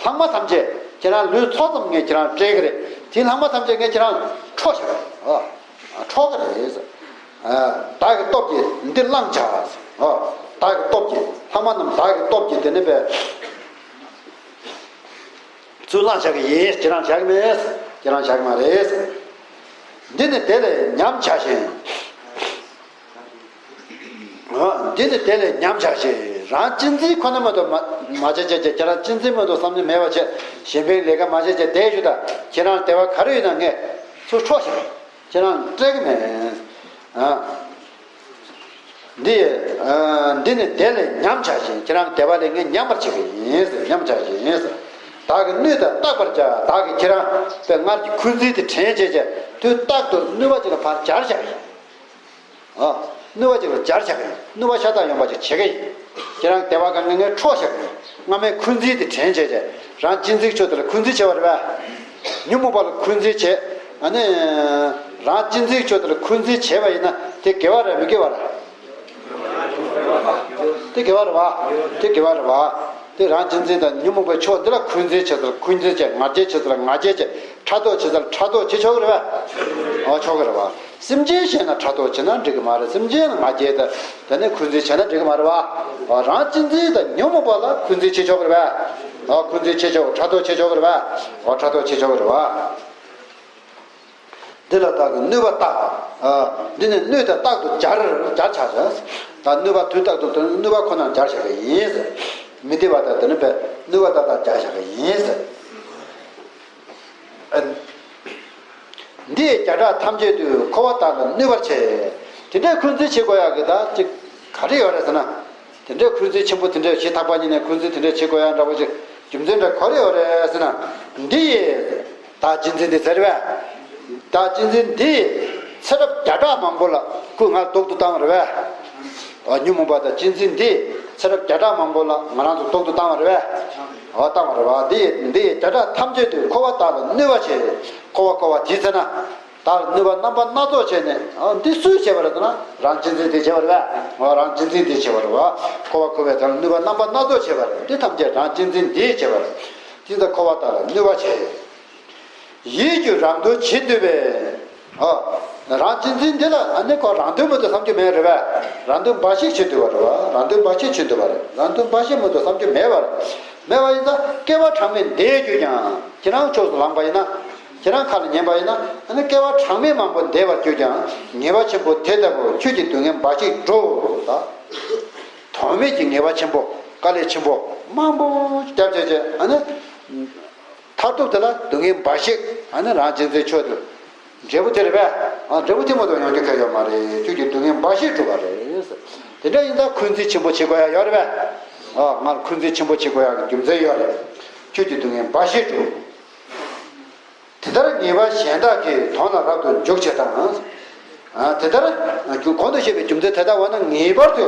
ལྷག་མ་ཐམས་ཅད་ཁྱེད་རང་ལུས་ཚོགས་ཙམ་ངས་ཁྱེད་རང་སྤྲད་གི་རེད། དེ་ལྷག་མ་ཐམས་ཅད་ངས་ཁྱེད་རང་འཕྲོག་བཞག་གི་རེད། འཕྲོག་གི་རེད་ཟེར། བདག་གི་སྟོབས་ཀྱིས་འདི་བླངས་བྱ་ཟེར། བདག་གི་སྟོབས་ཀྱིས་ལྷག་མ་རྣམས་བདག་གི་སྟོབས་ཀྱིས་དེ་ནི་པས། ཚུར་བླངས་བཞག་གི་ཡིན། ཁྱེད་རང་བཞག་གི་མེད། ཁྱེད་རང་བཞག་གི་མ་རེད། འདི་ནི་དེ་ལས་ཉམས་བྱ་ཞིང་། འདི་ནི་དེ་ལས་ཉམས་བྱ་ཞིང་། རང་གཅེས་འཛིན་ཁོ་ན་མ་གཏོགས་མ་མ་བྱེད་བྱེད་ཀྱི། ཁྱེད་རང་གཅེས་འཛིན་མ་གཏོགས་བསམ་ནི་མེད་པ་བྱས། གཞན་ཕན་ལས་ཀ་མ་བྱེད་བྱས་བསྡད་ཡོད་ད། ཁྱེད་རང་བདེ་བ་ག་རེ་ཡོད་ན་ངས་ཚུར་འཕྲོག་ཞིང་། ཁྱེད་རང་སྤྲད་གི་མེད། འདི། འདི་ནི་དེ་ལས་ཉམས་བྱ་ཞིང་། ཁྱེད་རང་བདེ་བ་ལས་ངས་ཉམས་པར་བྱེད་ཀྱི་ཡིན་ཟེར། ཉམས་བྱ་ཞིང་ཟེར། བདག་གི་གནོད་དང་བརྟག་པར་བྱ། བདག་གིས་ཁྱེད་རང་པའི་སྔར་གྱི་འཁོན་འཛིན་དེ་དྲན་བྱས་བྱས་དུས་རྟག་ཏུ་གནོད་པ་ཅིག་ལ་ཕར་སྦྱར་བཞག་ཡིན། གནོད་པ་ཅིག་ལ་སྦྱར་བཞག་ཡིན། གནོད་པ་ཤ་སྟག་ཡོང་པ་ཅིག་བྱེད་ཀྱི་ཡིན། ཁྱེད་རང་བདེ་བ་གང་ག་ངས་འཕྲོག་བཞག་གི་ཡིན། སྔ་མའི་འཁོན་འཛིན་དེ་དྲན་བྱས་བྱས། རང་གཅེས་འཛིན་ཕྱོགས་དེ་ལ་འཁོན་འཛིན་བྱས་པ་རེད་པས། ཉོན་མོངས་པ་ལ་འཁོན་འཛིན་བྱས། ཨ་ནི། རང་གཅེས་འཛིན་ཕྱོགས་དེ་ལ་འཁོན་འཛིན་བྱས་པ་ཡིན་ན་དེ་དགེ་བ་རེད་མི་དགེ་བ་རེད། དེ་དགེ་བ་རེད་བ། དེ་དགེ་བ་རེད་བ། དེ་རང་གཅེས་འཛིན་དང་ཉོན་མོངས་པའི་ཕྱོགས་འདི་ལ་འཁོན་འཛིན་བྱེད་ཚུལ་འཁོན་འཛིན་བྱེད། ང་རྒྱལ་བྱེད་ཚུལ་ང་རྒྱལ་བྱེད། ཕྲག་དོག་བྱེད་ཚུལ་ཕྲག་དོག་བྱེད་ཆོག་གི་རེད་བ། ཨོ་ཆོག་གི་རེད་བ། སེམས་ཅན་གཞན་ལ་ཕྲག་དོག་བྱེད་ན་འགྲིག་གི་མ་རེད། སེམས་ཅན་ལ་ང་རྒྱལ་དང་དེ་ནས་འཁོན་འཛིན་བྱེད་ན་འགྲིག་གི་མ་རེད་བ། ཨོ་རང་གཅེས་འཛིན་དང་ཉོན་མོངས་པ་ལ་འཁོན་འཛིན་བྱེད་ཆོག་གི་རེད་བ། ཨོ་འཁོན་འཛིན་བྱེད་ཆོག་ཕྲག་དོག་བྱེད་ཆོག་གི་རེད་བ། ཨོ་ཕྲག་དོག་བྱེད་ཆོག་གི་རེད་བ། འདི་ལ་བདག་གིས་གནོད་པ་བརྟག་ཨ། འདི་ནི་གནོད་དེ་རྟག་ཏུ་སྦྱར་སྦྱར་བྱ་ཟེར། ད་གནོད་པ་དུས་རྟག་ཏུ་དེ་ནི་གནོད་པ་ཁོ་ན་སྦྱར་བྱ་གི་ཡིན་ཟེར། མི་བདེ་བ་དང་དེ་ནི་པས་གནོད་པ་ཏག་ཏག་སྦྱར་བྱ་གི་ཡིན་ཟེར། ཨ། འདི་ཡི་བརྒྱ་ཕྲག་ཐམས་ཅད་དུ། འཁོར་བ་བདག་ལ་གནོད་པར་བྱེད། དེ་འདྲའི་འཁོན་འཛིན་བྱེད་དགོས་ཡག་གི་ད་ཅིག་ག་རེ་ཡོད་རེད་ཟེར་ན། དེ་འདྲའི་འཁོན་འཛིན་ཆེན་པོ་དེ་འདྲའི་ཞེ་ཐག་པ་ཉིད་ནས་འཁོན་འཛིན་དེ་འདྲའི་བྱེད་དགོས་ཡག་འདྲ་པོ་ཅིག་རྒྱུ་མཚན་འདྲ་ག་རེ་ཡོད་རེད་ཟེར་ན། འདི་ཡི་བདག་གཅེས་འཛིན་འདི་ཟེར་བས། བདག་གཅེས་འཛིན་འདི་ཚེ་རབས་བརྒྱ་ཕྲག་མང་པོ་ལ་སྐུ་ང་ལྡོག་ཏུ་བཏང་བ་རེད་བས། ཨ་ཉོན་མོངས་པ་དང་གཅེས་འཛིན་འདི་ཚེ་རབས་བརྒྱ་ཕྲག་མང་པོ་ལ་ང་རང་ཚོ་ལྡོག་ཏུ་བཏང་བ་རེད་བས། ཨ་བཏང་བ་རེད་བ། འདི་ཡི་འདི་ཡི་བརྒྱ་ཕྲག་ཐམས་ཅད་དུ། འཁོར་བ་བདག་ལ་གནོད་པར་བྱེད། འཁོར་བ་འཁོར་བ་དེ་ཟེར་ན། བདག་ལ་གནོད་པ་རྣམ་པ་སྣ་ཚོགས་བྱས་ནས། ཨ་འདི་སུས་བྱས་པ་རེད་ཟེར་ན། རང་གཅེས་འཛིན་དེས་བྱས་པ་རེད་བས། ཨ་རང་གཅེས་འཛིན་དེས་བྱས་པ་རེད་བ། འཁོར་བ་འཁོར་བས་བདག་ལ་གནོད་པ་རྣམ་པ་སྣ་ཚོགས་བྱས་པ་རེད། འདི་ཐམས་ཅད་རང་གཅེས་འཛིན་དེས་བྱས་པ་རེད། དེ་ལྟར་འཁོར་བ་བདག་ལ་གནོད་པ་བྱེད། ཡིད་ཀྱི་རང་དོན་བྱེད་འདོད་པས། ཨ། རང་གཅེས་འཛིན་འདི་ལ་ཨ་ནི་ཁོ་རང་དོན་མི་འདུག་བསམ་རྒྱུ་མེད་རེད་པས། རང་དོན་འབའ་ཞིག་བྱེད་འདོད་པ་རེད་པ། རང་དོན་འབའ་ཞིག་བྱེད་འདོད་པ་རེད། རང་དོན་འབའ་ཞིག་མི་འདུག་བསམ་རྒྱུ་མེད་པ་རེད། མེད་པ་ཡིན་ཙང་སྐྱེ་བ་གྲངས་མེད་འདས་གྱུར་ཀྱང་། ཁྱེད་རང་ཕྱོགས་སུ་ལངས་པ་ཡིན་ན། ཁྱེད་རང་ཁ་ལ་ཉན་པ་ཡིན་ན། ཨ་ནི་སྐྱེ་བ་གྲངས་མེད་མང་པོ་འདས་པར་གྱུར་ཀྱང་། ཉེས་པ་ཆེན་པོ་དེ་ལྟ་བུ་ཁྱོད་ཀྱི་སྡུག་བསྔལ་འབའ་ཞིག་སྒྲོ། ད་དོན་མེད་ཀྱི་ཉེས་པ་ཆེན་པོ། དཀའ་ལས་ཆེན་པོ་མང་པོ་བརྒྱབ་བྱས་བྱས། ཨ་ནི་མཐར་ཐུག་དེ་ལ་སྡུག་བསྔལ་འབའ་ཞིག་ཨ་ནི་རང་གཅེས་འཛིན་ཆོས་དང་། འབྲས་བུ་དེ་རེད་པས། ཨ། འབྲས་བུ་དེ་མ་གཏོགས་ཡོང་རྒྱུ་གང་ཡོད་མ་རེད། ཁྱོད་ཀྱི་སྡུག་བསྔལ་འབའ་ཞིག་སྒྲུབ་པ་རེད། དེ་འདྲ་ཡིན་ཙང་འཁོན་འཛིན་ཆེན་པོ་བྱེད་དགོས་ཡ་ཡོད་རེད་པས། ཨ། ང་ལ་འཁོན་འཛིན་ཆེན་པོ་བྱེད་དགོས་ཡ་གི་རྒྱུ་མཚན་ཡོད་རེད། ཁྱོད་ཀྱི་སྡུག་བསྔལ་འབའ་ཞིག་སྒྲུབ། དེ་ལྟར་ཉེས་པ་གཞན་དག་གི་དོན་ལ་རབ་ཏུ་འཇུག་བྱེད་དང་། ཨ། དེ་ལྟར་གོང་དུ་བཤད་པའི་རྒྱུ་མཚན་དེ་དག་འོ་ན་ངེས་པར་དུ།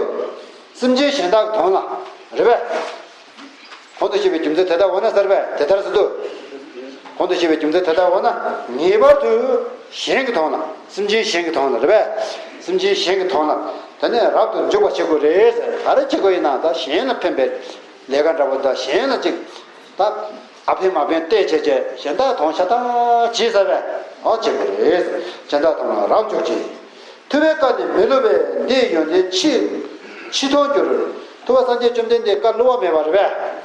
སེམས་ཅན་གཞན་དག་གི་དོན་ལ། རེད་པས། གོང་དུ་བཤད་པའི་རྒྱུ་མཚན་དེ་ལྟར་འོ་ན་ཟེར་བས། དེ་ལྟར་ཟེར་དུས། གོང་དུ་བཤད་པའི་རྒྱུ་མཚན་དེ་ལྟར་འོ་ན། ངེས་པར་དུ་གཞན་གྱི་དོན་ལ། སེམས་ཅན་གཞན་གྱི་དོན་ལ་རེད་པས། སེམས་ཅན་གཞན་གྱི་དོན་ལ། དེ་ནས་རབ་ཏུ་འཇུག་པ་བྱེད་དགོས་རེད་ཟེར། ག་རེ་བྱེད་དགོས་ཡིན་ན། ད་གཞན་ལ་ཕན་པའི་ལས་ཀ་འདྲ་པོ། ད་གཞན་ལ་ཅིག་ད་ཨ་ཕན་མ་ཕན་བལྟས་བྱས་བྱས། གཞན་དག་དོན་ཤ་སྟག་བྱེད་ཟེར་བས། ཨོ་བྱེད་དགོས་རེད། གཞན་དག་དོན་ལ་རབ་འཇུག་ཅིང་། ཐུབ་པའི་བཀའ་ནི་མི་བསླུ་བས། འདི་ཡི་ཡོན་ཏན་ཕྱིས་ཕྱིས་མཐོང་འགྱུར། ཐུབ་པ་སངས་རྒྱས་བཅོམ་ལྡན་འདས་བཀའ་བསླུ་བ་མེད་པ་རེད་པས།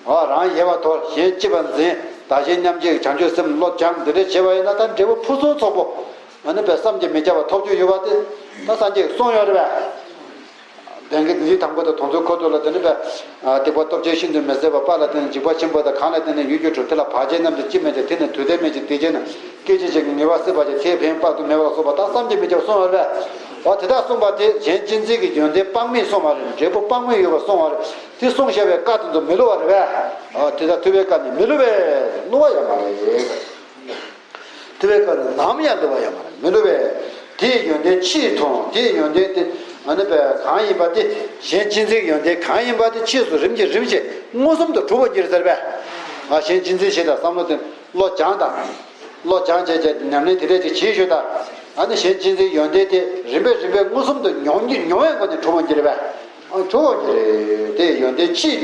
ཨ། རང་ཡལ་བར་དོར། གཞན་གཅེས་པར་འཛིན། བདག་གཞན་མཉམ་བརྗེ། བྱང་ཆུབ་སེམས་བློ་སྦྱང་། འདི་འདྲ་བྱས་པ་ཡིན་ན། ད་འབྲས་བུ་ཕུན་སུམ་ཚོགས་པོ། ཨ་ནི་པའི་བསམ་གྱིས་མི་ཁྱབ་པ་ཐོབ་རྒྱུ་ཡོད་པ་དེ་ད་སངས་རྒྱས་ཀྱིས་གསུངས་ཡོད་རེད་པས། བདེན་གྱི་འདི་དང་པོ་དང་དོན་ཚུལ་ཁོ་ཐོག་ལ། དེ་ནི་པའི་སྡིག་པ་སྟོབས་ཆེན་ཤིན་ཏུ་མི་བཟད་པ། དཔའ་ལ་བརྟེན་ནས་འཇིགས་པ་ཆེན་པོ་དང་། གང་ལ་བརྟེན་ནས་ཡུལ་གྱི་གྲོགས། དེ་ལ་བར་ཆད་རྣམས་ཀྱིས་ཅི་མི་བྱ། དེ་ནི་དུས་མཐའི་མི་འཇིགས། དེ་བྱས་ན། སྐད་ཅིག་གཅིག་གིས་ངེས་པར་སྲིད་པར་བྱ། ཚེ་འཕེན་དཔག་ཏུ་མེད་པ་ལ་སོགས་པ། ད་བསམ་གྱིས་མི་ཁྱབ་གསུངས་པ་རེད། འོ་དེ་དག་གསུངས་པ་དེ་གཞན་གཅེས་འཛིན་གྱི་ཡོན་ཏན་དཔག་མེད་གསུངས་པ་རེད། འབྲས་བུ་དཔག་མེད་ཡོད་པ་གསུངས་པ་རེད། དེ་གསུངས་བཞག་པའི་བཀའ་དེ་ཚོ་མི་བསླུ་བ་རེད་པས། འོ་དེ་དག་ཐུབ་པའི་བཀའ་ནི་མི་བསླུ་བས། བསླུ་བ་ཡོད་མ་རེད། ཐུབ་པའི་བཀའ་ནི་ནམ་ཡང་བསླུ་བ་ཡོད་མ་རེད། མི་བསླུ་བས། དེའི་ཡོན་ཏན་ཕྱིས་མཐོང་། དེའི་ཡོན་ཏན་དེ་ཨ་ནི་པའི་གང་ཡིན་པ་དེ། གཞན་གཅེས་འཛིན་གྱི་ཡོན་ཏན་གང་ཡིན་པ་དེ་ཕྱིས་སུ་རིམ་གྱིས་རིམ་གྱིས་མངོན་སུམ་དུ་གྲུབ་པར་འགྱུར་ཟེར་བས། ཨ། གཞན་གཅེས་འཛིན་བྱེད་དང་། བསམ་བློ་དེ། བློ་སྦྱང་དང་། བློ་སྦྱང་བྱས་བྱས། ཉམས་ལེན་དེ་འདྲས་ཅིག་བྱེད་ཞོར་དུ། ཨ་ནི་གཞན་གཅེས་འཛིན་ཡོན་ཏན་དེ་རིམ་པས་རིམ་པས་མངོན་སུམ་དུ་མྱོང་རྒྱུ། མྱོང་བའི་སྒོ་ནས་གྲུབ་པར་འགྱུར་བས། ཨ། གྲུབ་པར་འགྱུར་རེད། དེ་ཡོན་ཏན་ཕྱིས་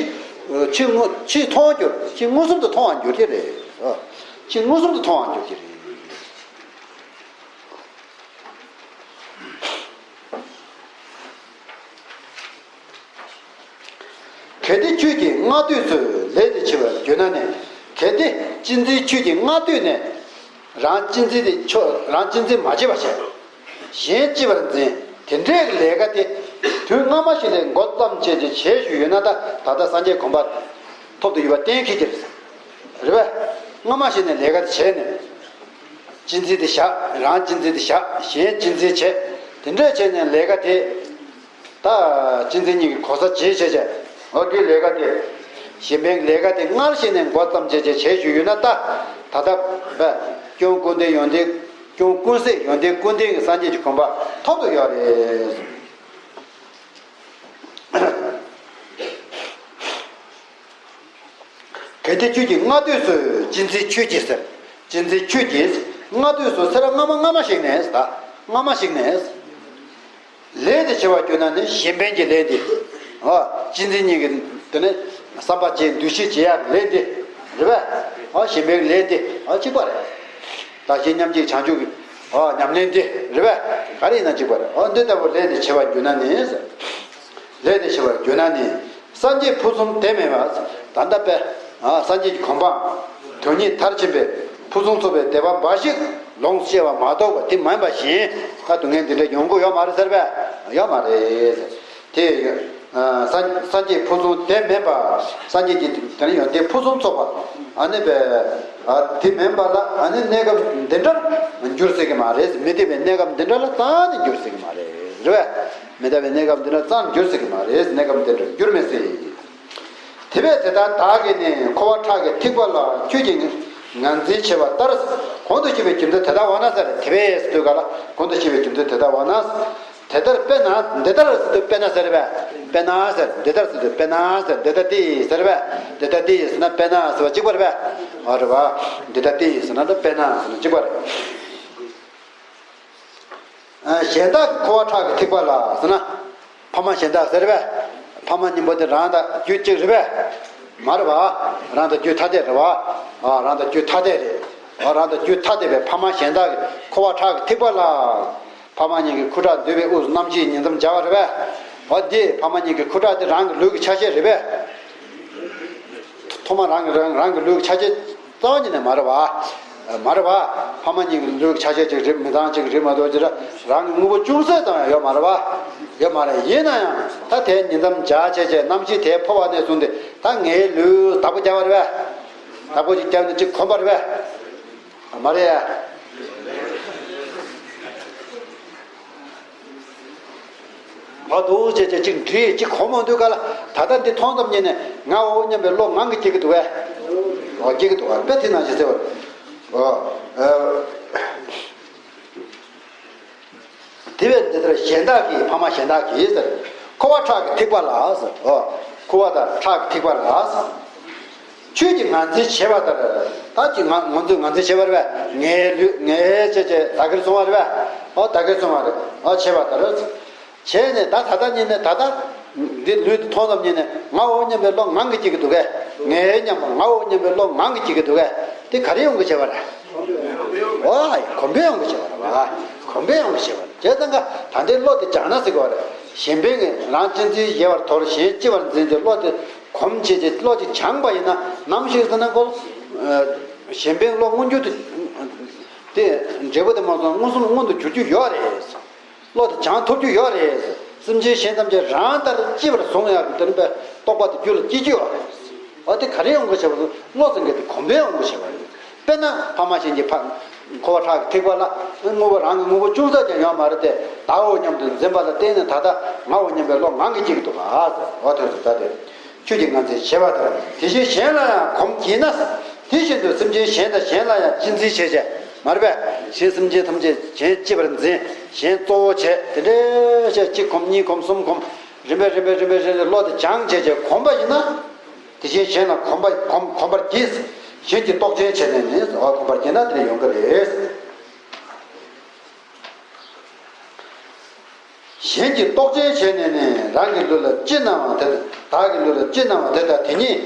ཕྱིས་མངོན་ཕྱིས་མཐོང་འགྱུར། ཕྱིས་མངོན་སུམ་དུ་མཐོང་བར་འགྱུར་གྱི་རེད། ཨ། ཕྱིས་མངོན་སུམ་དུ་མཐོང་བར་འགྱུར་གྱི་རེད། གལ་ཏེ་ཁྱོད་ཀྱིས་སྔ་དུས་སུ་ལས་དེ་བྱས་པར་གྱུར་ན་ནི། གལ་ཏེ་གཅེས་འཛིན་ཁྱོད་ཀྱིས་སྔ་དུས་ནས་རང་གཅེས་འཛིན་དེ་ཆོ་རང་གཅེས་འཛིན་མ་བྱས་པ་བྱས། གཞན་གཅེས་པར་འཛིན། དེ་འདྲའི་ལས་ཀ་དེ་དུས་སྔ་མ་ཞིག་ནས་འགོ་བརྩམས་བྱས་ཀྱི་བྱས་བཞུགས་ཡོད་ན། ད་ད་ལྟ་སངས་རྒྱས་གོ་འཕང་ཐོབ་ཏུ་ཡོད་པ་གཏན་འཁེལ་གྱི་རེད། རེད་པས། སྔ་མ་ཞིག་ནས་ལས་ཀ་དེ་བྱས་ནས། གཅེས་འཛིན་དེ་བཞག་རང་གཅེས་འཛིན་དེ་བཞག་གཞན་གཅེས་འཛིན་བྱས། དེ་འདྲ་བྱས་ནས་ལས་ཀ་དེ། ད་གཅེས་འཛིན་གཉིས་ཀྱི་གོ་ས་བརྗེ་བྱས་བྱས། འོ་དེའི་ལས་ཀ་དེ། གཞན་ཕན་ལས་ཀ་དེ་སྔར་བྱས་ནས་འགོ་བརྩམས་བྱས་བྱས་བྱས་བཞུགས་ཡོད་ན། ད་ད་ལྟ་བས་སྐྱོན་ཀུན་ལྡན་ཡོན་ཏན། སྐྱོན་ཀུན་ཟད་ཡོན་ཏན་ཀུན་ལྡན་གྱི་སངས་རྒྱས་ཀྱི་གོ་འཕང་ཐོབ་ཏུ་ཡོད་རེད། གལ་ཏེ་ཁྱོད་ཀྱིས་སྔ་དུས་སུ། གཅེས་འཛིན་ཁྱོད་ཀྱིས་ཟེར། གཅེས་འཛིན་ཁྱོད་ཀྱིས་སྔ་དུས་སུ་ཟེར། སྔ་མ་སྔ་མ་ཞིག་ནས། ད་སྔ་མ་ཞིག་ནས་ལས་དེ་བྱས་པར་གྱུར་ན་ནི། གཞན་ཕན་གྱི་ལས་འདི། ཨ། གཅེས་འཛིན་གཉིས་ཀྱི་དེ་ནི་བསམ་པ་བརྗེ། འདུ་ཤེས་བརྗེ་ཡག་གི་ལས་འདི། རེད་པས། ཨ། གཞན་ཕན་གྱི་ལས་འདི། ཨ། གཅིག་པ་རེད། བདག་གཞན་མཉམ་བརྗེ་བྱང་ཆུབ་ཀྱི། ཨ། ཉམས་ལེན་འདི་རེད་པས། ག་རེ་ཡིན་ན་གཅིག་པ་རེད། ཨ། འདི་ལྟ་བུ་ལས་འདི་བྱས་པར་གྱུར་ན་ནི། ལས་དེ་བྱས་པར་གྱུར་ན་ནི། སངས་རྒྱས་ཕུན་སུམ་དེ་མིན་པ། ད་ལྟ་པས། ཨ། སངས་རྒྱས་ཀྱི་གོ་འཕང་དོན་གཉིས་མཐར་ཕྱིན་པའི་ཕུན་སུམ་ཚོགས་པའི་བདེ་བ་འབའ་ཞིག་ལོངས་སྤྱད་པ་མ་གཏོགས་པ་དེ་མིན་པ་བཞིན། ད་སྡུག་བསྔལ་འདི་འདྲ་ཡོང་གི་ཡོད་མ་རེད་ཟེར་བས། ཡོད་མ་རེད། དེ། ཨ། སངས་སངས་རྒྱས་ཕུན་སུམ་དེ་མིན་པ། སངས་རྒྱས་ཀྱི་དེ་ནི་ཡོན་ཏན་ཕུན་སུམ་ཚོགས་པ། ཨ་ནི་པས། ཨ། དེ་མིན་པ་ལ། ཨ་ནི་གནས་སྐབས་འདི་འདྲར་འགྱུར་སྲིད་ཀྱི་མ་རེད། མི་བདེ་བའི་གནས་སྐབས་འདི་འདྲ་ལ་རྩ་ནས་འགྱུར་སྲིད་ཀྱི་མ་རེད། རེད་པས། མི་བདེ་བའི་གནས་སྐབས་འདི་འདྲ་རྩ་ནས་འགྱུར་སྲིད་ཀྱི་མ་རེད། གནས་སྐབས་འདི་འདྲར་འགྱུར་མི་སྲིད། དེ་བས་དེ་ལྟར་བདག་གིས་ནི། འཁོར་བ་ཁྲག་གི་ཐིགས་པ་ལ། ཁྱོད་ཀྱིས་ངར་འཛིན་བྱས་པ་ལྟར། གོང་དུ་བཤད་པའི་རྒྱུ་མཚན་དེ་ལྟར་འོ་ན་ཟེར། དེ་བས་ཟེར་དུས་ག་ལ། གོང་དུ་བཤད་པའི་རྒྱུ་མཚན་དེ་ལྟར་འོ་ན། དེ་ལྟར་དཔེར་ན། འདི་ལྟར་ཟེར་དུས་དཔེར་ན་ཟེར་བས། དཔེར་ན་ཟེར། འདི་ལྟར་ཟེར་དུས་དཔེར་ན་ཟེར། འདི་ལྟ་སྟེ་ཟེར་བས། འདི་ལྟ་སྟེ་ཟེར་ན་དཔེར་ན་ཟེར་བ་གཅིག་པ་རེད་པས། ཨ། རེད་པ། འདི་ལྟ་སྟེ་ཟེར་ན་དཔེར་ན་ཟེར་ན་གཅིག་པ་རེད། ཨ། གཞན་དག་གི་འཁོར་བ་ཁྲག་གི་ཐིགས་པ་ལ་ཟེར་ན། ཕ་མ་གཞན་དག་ཟེར་བས། ཕ་མ་གཉིས་པོ་དེ་རང་དང་རྒྱུད་གཅིག་རེད་པས། མ་རེད་པ། རང་དང་རྒྱུད་ཐ་དད་རེད་པ། ཨ། རང་དང་རྒྱུད་ཐ་དད་རེད། འོ་རང་དང་རྒྱུད་ཐ་དད་པའི་ཕ་མ་གཞན་དག་གི་འཁོར་བ་ཁྲག་གི་ཐིགས་པ་ལ། ཕ་མ་གཉིས་ཀྱི་ཁུ་ཁྲག་འདུས་པའི་དབུས་སུ་རྣམ་ཤེས་ཉིད་མཚམས་སྦྱར་བ་རེད་པས། འོ་འདི་ཕ་མ་གཉིས་ཀྱི་ཁུ་ཁྲག་དེ་རང་གི་ལུས་ཀྱི་ཆ་ཤས་རེད་པས། ཐོག་མ་རང་གི་རང་རང་གི་ལུས་ཀྱི་ཆ་ཤས་རྩ་བ་ཉིད་ནས་མ་རེད་པ། མ་རེད་པ། ཕ་མ་གཉིས་ཀྱི་ལུས་ཀྱི་ཆ་ཤས་གཅིག་རེད། མི་ཚང་གཅིག་རེད་མ་གཏོགས་ཅི་ར་རང་གི་དངོས་པོ་ཅུང་ཟད་ཙམ་ཡང་ཡོད་མ་རེད་པ། ཡོད་མ་རེད། ཡིན་ན་ཡང་ད་དེ་ཉིད་མཚམས་སྦྱར་བྱས་བྱས་རྣམ་ཤེས་དེ་འཕོ་བ་ནས་བཟུང་སྟེ་ད་ངའི་ལུས་བདག་པོ་རྒྱབ་པ་རེད་པས། བདག་པོ་ཅིག་བརྒྱབ་ནས་ཅིག་གོམས་པ་རེད་པས། མ་རེད་ཡ། མ་འདུག་ཅེས་ཅེས་ཅིག་འདྲིས་ཅིག་གོམས་མ་འདུག་ག་ལ། ད་ལྟ་འདི་མཐོང་ཙམ་ཉིད་ནས་ངའོ་སྙམ་པའི་བློ་ངང་གིས་སྐྱེ་གི་འདུག་གས། འོ་སྐྱེ་གི་འདུག་ག་དཔེ་དེ་ནང་བཞིན་ཟེར་བ། འོ། དེ་བས་འདི་ལྟར་གཞན་དག་གིས་ཕ་མ་གཞན་དག་གིས་ཟེར། འཁོར་བ་ཁྲག་གི་ཐིགས་པ་ལ་ཟེར། འོ། འཁོར་བ་དང་ཁྲག་གི་ཐིགས་པ་ལ་ཟེར། ཆོས་ཀྱི་ངར་འཛིན་བྱེད་པ་ལྟར། ད་ཅི་ང་ང་ཚོས་ངར་འཛིན་བྱེད་པ་རེད་པས། ངའི་ལུས་ངའི་ཅེས་ཅེས་བདག་གིར་བཟུང་བ་རེད་པས། འོ་བདག་གིར་བཟུང་བ་རེད། འོ་བྱེད་པ་ལྟར། བྱས་ནས་ད་ད་ལྟ་ཉིད་ནས་ད་ལྟ་འདི་ལུས་འདི་མཐོང་ཙམ་ཉིད་ནས་ངའོ་སྙམ་པའི་བློ་ངང་གིས་སྐྱེ་གི་འདུག་གས། ངའི་སྙམ་པ་ངའོ་སྙམ་པའི་བློ་ངང་གིས་སྐྱེ་གི་འདུག་གས། དེ་ག་རེ་ཡོང་གི་བྱེད་པ་རེད། འོ་གོམས་པས་ཡོང་གི་བྱེད་པ་རེད་པ། གོམས་པས་ཡོང་གི་བྱེད་པ་རེད། བྱས་ཙང་ཀ་ད་ལྟའི་བློ་དེ་སྦྱངས་ན་ཟེར་གི་བ་རེད། གཞན་ཕན་གྱི་རང་གཅེས་འཛིན་བྱེད་པར་དོར། གཞན་གཅེས་པར་འཛིན་ཏེ་བློ་དེ་གོམས་བྱས་ཏེ་བློ་དེ་སྦྱངས་པ་ཡིན་ན་ནམ་ཞིག་ཟེར་ན་ཁོ། གཞན་ཕན་བློ་མངོན་གྱུར་དུ། དེ་འབྲས་བུ་དེ་མ་སོང་མངོན་སུམ་མངོན་དུ་གྱུར་རྒྱུ་ཡོད་རེད། བློ་དེ་སྦྱང་ཐུབ་རྒྱུ་ཡོད་རེད། སེམས་ཅན་གཞན་ཐམས་ཅད་རང་ལྟར་གཅེས་པར་བཟུང་ཡག་གི་དོན་པའི་རྟོག་པ་དེ་རྒྱུད་ལ་སྐྱེ་རྒྱུ་ཡོད་རེད། འོ་དེ་ག་རེ་ཡོང་གི་བྱེད་པ་བློ་ཟེར་མཁན་དེ་གོམས་པས་ཡོང་གི་བྱེད་པ་རེད། དཔེར་ན་ཕ་མ་གཞན་གྱི་ཕ། འཁོར་བ་ཁྲག་གི་ཐིགས་པ་ལ། དངོས་པོ་རང་གི་དངོས་པོ་ཅུང་ཟད་ཀྱང་ཡོད་མ་རེད་དེ། བདག་འོ་སྙམ་དུ་འཛིན་པ་ལ་བརྟེན་ནས་ད་ལྟ་ངའོ་སྙམ་པའི་བློ་ངང་གིས་སྐྱེ་གི་འདུག་ག་ཟེར། འོ་དེ་ཚོ་ད་དེ། ཆོས་ཀྱི་ངར་འཛིན་བྱེད་པ་ལྟར། དེ་བཞིན་གཞན་ལ་ཡང་གོམས་བགྱིད་ན། དེ་བཞིན་དུ་སེམས་ཅན་གཞན་དང་གཞན་ལ་ཡང་གཅེས་འཛིན་བྱས་བྱས་མ་རེད་པས། གཞན་སེམས་ཅན་ཐམས་ཅད་གཞན་གཅེས་པར་འཛིན། གཞན་གཙོ་བོ་བྱས་དེ་འདྲའི་བྱས་གཅིག་གོམས་གཉིས་གོམས་གསུམ་གོམས། རིམ་པས་རིམ་པས་རིམ་པས་རིམ་པས་བློ་དེ་སྦྱངས་བྱས་བྱས་གོམས་པ་ཡིན་ན། དེ་བཞིན་གཞན་ལ་གོམས་པ་གོམས་གོམས་པར་བགྱིད། གཞན་གྱིས་རྟོག་ཅན་བྱས་ནས་ནི་ཟེར་བ་གོམས་པར་བགྱིད་ན་དེ་ནས་ཡོང་གི་རེད། གཞན་གྱིས་རྟོག་ཅན་བྱས་ནས་ནི་རང་གི་ལུས་ལ་ཅི་སྣང་བ་དེ་དག་གི་ལུས་ལ་ཅི་སྣང་བ་དེ་དག་དེ་ཉིད་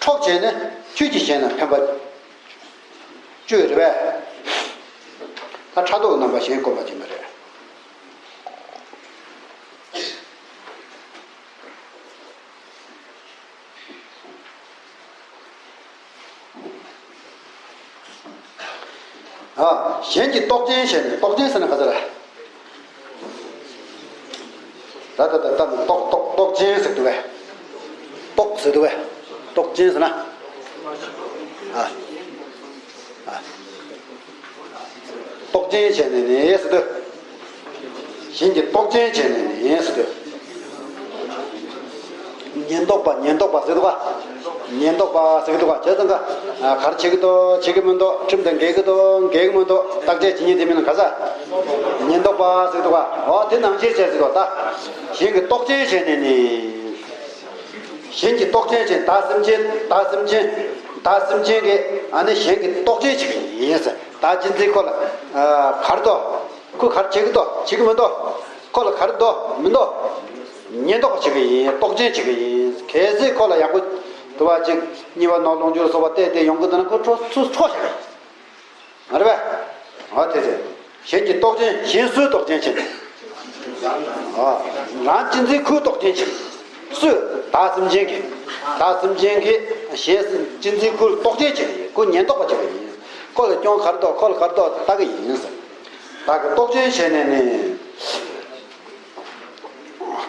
འཕྲོག་བྱས་ནས་ཁྱོད་ཀྱིས་གཞན་ལ་ཕན་པ་བཅོས་རེད་པས། ད་ཕྲག་དོག་རྣམ་པ་གཞན་བསྒོམ་པ་ཅིག་མ་རེད། ཨ། གཞན་གྱིས་རྟོག་ཅན་བྱས་ནས་རྟོག་ཅན་ཟེར་ན་ག་ཚོད་རེད། ད་ད་ད་ད་རྟོག་རྟོག་རྟོག་ཅན་ཟེར་འདུག་གས། རྟོག་ཟེར་འདུག་གས། རྟོག་ཅན་ཟེར་ན། ཨ། ཨ། རྟོག་ཅན་བྱས་ནས་ནི་ཟེར་དུས། གཞན་གྱིས་རྟོག་ཅན་བྱས་ནས་ནི་ཟེར་དུས། ཉེན་རྟོག་པ་ཉེན་རྟོག་པ་ཟེར་འདུག་ག་ཉེན་རྟོག་པ་ཟེར་གི་འདུག་ག་བྱས་ཙང་ཀ་ག་རེ་བྱེད་ཀྱི་འདུག་བྱེད་ཀྱི་མི་འདུག་ཁྲིམས་དང་འགལ་གྱི་འདུག་འགལ་གྱི་མི་འདུག་བརྟག་དཔྱད་བྱེད་མཁན་དེ་མིན་ན་ག་ས། ཉེན་རྟོག་པ་ཟེར་གི་འདུག་ག་འོ་དེ་ནང་བཞིན་བྱས་ཟེར་གི་འདུག་ད་གཞན་གྱིས་རྟོག་ཅན་བྱས་ནས་ནི། གཞན་གྱིས་རྟོག་ཅན་བྱས་བདག་སེམས་ཅན་བདག་སེམས་ཅན་བདག་སེམས་ཅན་གྱིས་ཨ་ནི་གཞན་གྱིས་རྟོག་ཅན་བྱེད་ཀྱི་ཡིན་ཟེར། བདག་གཅེས་འཛིན་ཁོ་ལ་ག་རེ་འདུག་ཁོས་ག་རེ་བྱེད་ཀྱི་འདུག་བྱེད་ཀྱི་མི་འདུག་ཁོ་ལ་ག་རེ་འདུག་མི་འདུག་ཉེན་རྟོག་པ་བྱེད་ཀྱི་ཡིན། རྟོག་ཅན་བྱེད་ཀྱི་ཡིན། གལ་སྲིད་ཁོ་ལ་ཡག་པོ་དུ་བ་ཅིག་གཉིས་པ་ནོར་ལོངས་སྤྱོད་སོགས་པ་བལྟས་ཏེ་ཡོང་གི་འདུག་ན་ཁོ་འཕྲོག་ཚུར་འཕྲོག་བྱེད་ཀྱི་ཡིན། མ་རེད་པས། འོ་དེ་རེད། གཞན་གྱིས་རྟོག་ཅན་གཞན་སུས་རྟོག་ཅན་བྱེད། འོ། རང་གཅེས་འཛིན་ཁོས་རྟོག་ཅན་བྱེད། སུས། བདག་སེམས་ཅན་གྱིས། བདག་སེམས་ཅན་གྱིས་གཞན་གཅེས་འཛིན་ཁོས་རྟོག་ཅན་བྱེད། ཁོས་ཉེན་རྟོག་པ་བྱེད་པ་ཡིན། ཁོ་ལ་གྱོང་ག་རེ་འདུག་ཁོ་ལ་ག་རེ་འདུག་ལྟ་གི་ཡིན་ཟེར། བདག་གིས་རྟོག་ཅན་བྱས་ནས་ནི།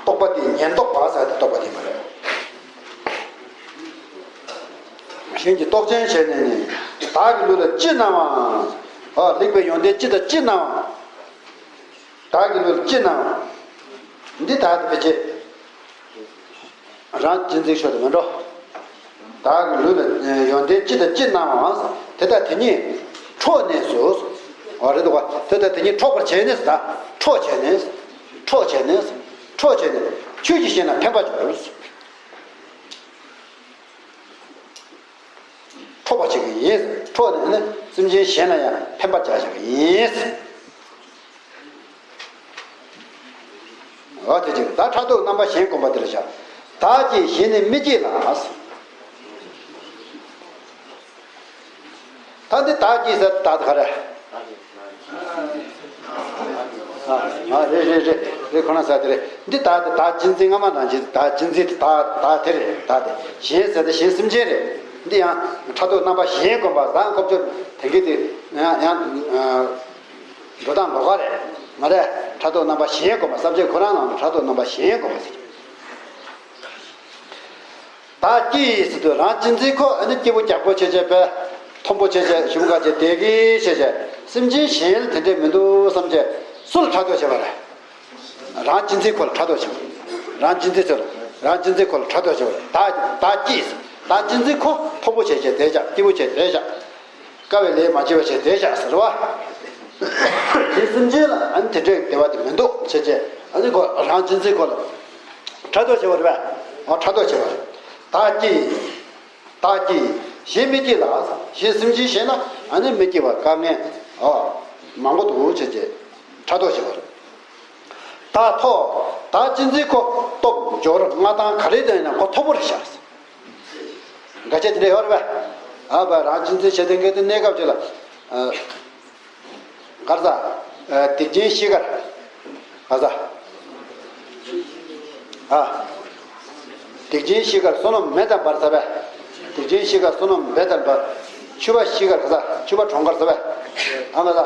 རྟོག་པ་དེ་ཉེན་རྟོག་པ་ཟེར་ཏེ་རྟོག་པ་དེ་མ་རེད། གཞན་གྱིས་རྟོག་ཅན་བྱས་ནས་ནི། བདག་གི་ལུས་ལ་ཅི་སྣང་བའང་། ཨ་ལེགས་པའི་ཡོན་ཏན་ཅི་དང་ཅི་སྣང་བ། བདག་གི་ལུས་ལ་ཅི་སྣང་བ། འདི་ལྟར་དུ་ཕལ་ཆེར། རང་གཅེས་འཛིན་ཤོར་དུ་མི་འགྲོ། བདག་གི་ལུས་ལ་ཡོན་ཏན་ཅི་དང་ཅི་སྣང་བའང་། དེ་དག་དེ་ཉིད་འཕྲོག་ནས་སུ། འོ་རེད་འདུག་ག་དེ་དག་དེ་ཉིད་འཕྲོག་པར་བྱས་ནས་ད་འཕྲོག་བྱས་ནས། འཕྲོག་བྱས་ནས། འཕྲོག་བྱས་ནས་ཁྱོད་ཀྱིས་གཞན་ལ་ཕན་པར་གྱུར། འཕྲོག་པ་བྱེད་ཀྱི་ཡིན། འཕྲོག་ནས་ནི་སེམས་ཅན་གཞན་ལ་ཡང་ཕན་པ་བྱ་བྱེད་ཀྱི་ཡིན། འོ་དེ་ཅིག་ད་ཕྲག་དོག་རྣམ་པ་གཞན་བསྒོམ་པ་དེ་ལ་བྱ། བདག་གཅེས་གཞན་ནི་མི་གཅེས་ལ། ཨ་འདི་བདག་གིས་ཟེར་བདག་དེ་ག་རེ། ཨ་ཨ་རེད་རེད་རེད་རེད། ཁོ་ན་ཟེར་དེ་རེད། འདི་བདག་དེ་བདག་གཅན་འཛིན་སྔ་མ་ནང་བཞིན་བདག་གཅན་འཛིན་དེ་བདག་བདག་དེ་རེད། བདག་དེ་གཞན་ཟེར་དེ་གཞན་སེམས་ཅན་རེད། འདི་ཡང་ཕྲག་དོག་རྣམ་པ་གཞན་བསྒོམ་པ་བཟང་སྐོར་བཅོ་དེ་གི་དེ་ཡང་ཡང་འགྲོ་སྟངས་ལོགས་ཀ་རེད། ང་རེ་ཕྲག་དོག་རྣམ་པ་གཞན་བསྒོམ་པ་བསམ་བྱས་ཁོ་རང་ནང་དུ་ཕྲག་དོག་རྣམ་པ་གཞན་བསྒོམ་པ་ཟེར། བདག་སྐྱེ་ཡི་ཟེར་དུས་རང་གཅན་འཛིན་ཁོ་ཨ་ནི་སྐྱེས་བུ་རྒྱགས་པོ་བྱས་བྱས་པས་མཐོན་པོ་བྱས་བྱས་ཞུམ་ཁ་བྱས་བདེ་སྐྱིད་བྱས་བྱས་སེམས་ཅན་གཞན་ལ་དེ་འདྲས་མི་འདུག་བསམ་བྱས་སུ་ལ་ཕྲག་དོག་བྱས་པ་རེད། རང་གཅན་འཛིན་ཁོ་ལ་ཕྲག་དོག་བྱས་པ། རང་གཅན་འཛིན་ཚོ་ལ་རང་གཅན་འཛིན་ཁོ་ལ་ཕྲག་དོག་བྱས་པ་རེད། བདག་བདག་སྐྱེ་ཡི་ཟེར་བདག་གཅན་འཛིན་ཁོ་མཐོན་པོ་བྱས་བྱས་བསྡད་བཞག་སྐྱེས་བུ་བྱས་བསྡད་བཞག་དཀའ་བའི་ལས་མ་བྱས་པ་བྱས་བསྡད་བཞག་ཟེར་བ། དེ་སེམས་ཅན་ལ་ཨ་ནི་དེ་འདྲས་བདེ་བ་དེ་མི་འདུག་བྱས་བྱས་ཨ་ནི་ཁོ་རང་གཅན་འཛིན་ཁོ་ལ་ཕྲག་དོག་བྱས་པ་རེད་པས། ཨོ་ཕྲག་དོག་བྱས་པ་རེད། བདག་སྐྱེ་ཡི། བདག་སྐྱེ་ཡི། གཞན་མི་སྐྱེ་ལ། གཞན་སེམས་ཅན་གཞན་ལ་ཨ་ནི་མི་སྐྱེ་བ་དཀའ་ངལ་ཨོ་མང་པོ་འདུག་བྱས་བྱས་ཕྲག་དོག་བྱས་པ་རེད། བདག་མཐོ། བདག་གཅན་འཛིན་ཁོ་སྟོབས་འབྱོར་མངའ་ཐང་ག་རེ་ལྡན་ཡིན་ན་ཁོ་མཐོ་པོ་རེད་ཤག་འགའ་ཤས་དེ་འདྲ་ཡོད་རེད་པས། ཨ་ཕ་རང་གཅན་འཛིན་བྱེད་མཁན་གྱི་གནས་སྐབས་ཅིག་ལ། ག་རེ་ཟ། སྡིག་ཅན་ཤི་ཁར། ག་རེ་ཟ། ཨ། སྡིག་ཅན་ཤི་ཁར་བསོད་ནམས་མེ་ལྟར་འབར་ཟ་བས། སྡིག་ཅན་ཤི་ཁར་བསོད་ནམས་མེ་ལྟར་འབར། ཕྱུ་པ་ཤི་ཁར་ག་རེ་ཟ། ཕྱུ་པ་གྲོངས་ཁར་ཟ་བས། ཨ་མ་ཟ།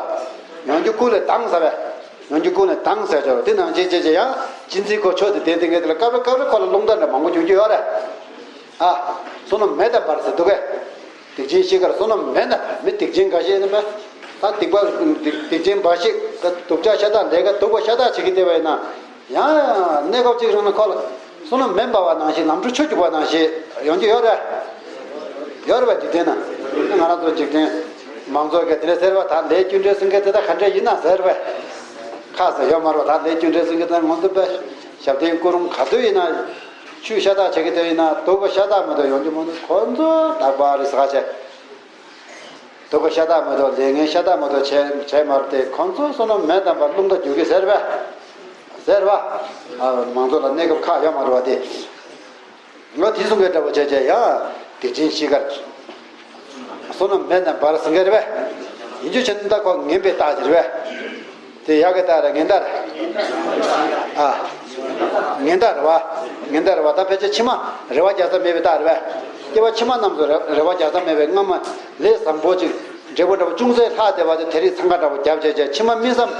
ཡང་རྒྱུ་ཀུན་ལས་སྡང་ཟ་བས། ཡང་རྒྱུ་ཀུན་ནས་སྡང་ཟེར་ཆོག་དེ་ནང་བཞིན་བྱས་བྱས་ཡང་གཅན་གཟན་ཁོ་ཆོས་དེ་བསྟན་དེ་ངས་དེ་ལ་སྐབས་རེ་སྐབས་རེ་ཁོ་ལ་རླུང་རྟ་འདྲ་མང་པོ་འཇུག་རྒྱུ་ཡོད་རེད། ཨ། བསོད་ནམས་མེ་ལྟར་འབར་ཟེར་འདུག་གས། སྡིག་ཅན་ཤི་ཁར་བསོད་ནམས་མེ་ལྟར་མི་སྡིག་ཅན་འགའ་ཤས་ནི་མེད། ད་སྡིག་པ་སྡིག་སྡིག་ཅན་འབའ་ཞིག་ད་སྡུག་ཅག་ཤ་སྟག་ལས་ཀ་སྡུག་པ་ཤ་སྟག་བྱེད་ཀྱི་བསྡད་པ་ཡིན་ན། ཡང་གནས་སྐབས་གཅིག་རིང་ལ་ཁོ་ལ་བསོད་ནམས་མེ་འབར་བ་ནང་བཞིན་ལམ་འགྲོ་ཆུ་རྒྱུག་པ་ནང་བཞིན་ཡོང་རྒྱུ་ཡོད་རེད། ཡོད་རེད་པ། འཇིག་རྟེན་ན་ང་རང་ཚོ་འཇིག་རྟེན་མང་ཚོགས་ཀྱིས་དེ་འདྲ་ཟེར་བ་དང་ལས་རྒྱུ་འབྲས་སེང་གེ་དེ་དག་ག་འདྲ་ཡིན་ན་ཟེར་བས། ཁ་ཟེར་ཡོད་མ་རེད་པ། ད་ལས་རྒྱུ་འབྲས་སེང་གེ་དང་ང་ཚོ་པས་ཞབས་བརྟན་སྐུ་རུམ་ག་དུས་ཡིན་ན་ཆུ་ཤ་སྟག་བྱེད་ཀྱི་དུས་ཡིན་ན་སྡུག་པ་ཤ་སྟག་མ་གཏོགས་ཡོང་རྒྱུ་མ་གཏོགས་ཁོ་ཚོ་རྟག་པར་རེ་ཟ་བྱས། སྡུག་པ་ཤ་སྟག་མ་གཏོགས་ལས་ངན་ཤ་སྟག་མ་གཏོགས་བྱས་བྱས་མ་རེད་དེ། ཁོང་ཚོ་བསོད་ནམས་མེ་ལྟར་འབར་རླུང་རྟ་རྒྱུག་གི་ཟེར་བས། ཟེར་བ། ཨ། མང་ཚོགས་ལ་གནས་སྐབས་ཁག་ཡོད་མ་རེད་པ་དེ། ང་དེ་གསུང་མཁན་འདྲ་པོ་བྱས་བྱས་ཡང་སྡིག་ཅན་ཤི་ཁར་བསོད་ནམས་མེ་ལྟར་འབར་ཟེར་མཁན་རེད་པས། ཡིན་རྒྱུ་བྱས་ན་ད་ཁོ་ངན་པའི་རྟགས་དེ་རེད་པས། དེ་ཡག་གི་རྟགས་རེད། ངན་རྟགས་རེད། ཨ། ངན་རྟགས་རེད་པ། ངན་རྟགས་རེད་པ། ད་ཕལ་ཆེར་ཕྱི་མ་རེ་བ་རྒྱག་ས་མེད་པའི་རྟགས་རེད་པས། སྐྱེ་བ་ཕྱི་མ་རྣམས་སུ་རེ་རེ་བ་རྒྱག་ས་མེད་པའི་སྔ་མ་ལས་བཟང་པོ་ཅིག་འབྲས་བུ་འདྲ་པོ་ཅུང་ཟད་ལྷག་བསྡད་པ་དེ་དེ་རིགས་འཚང་ཁ་འདྲ་པོ་བརྒྱབ་བྱས་བྱས་ཕྱི་མ་སྨིན་མཚམས་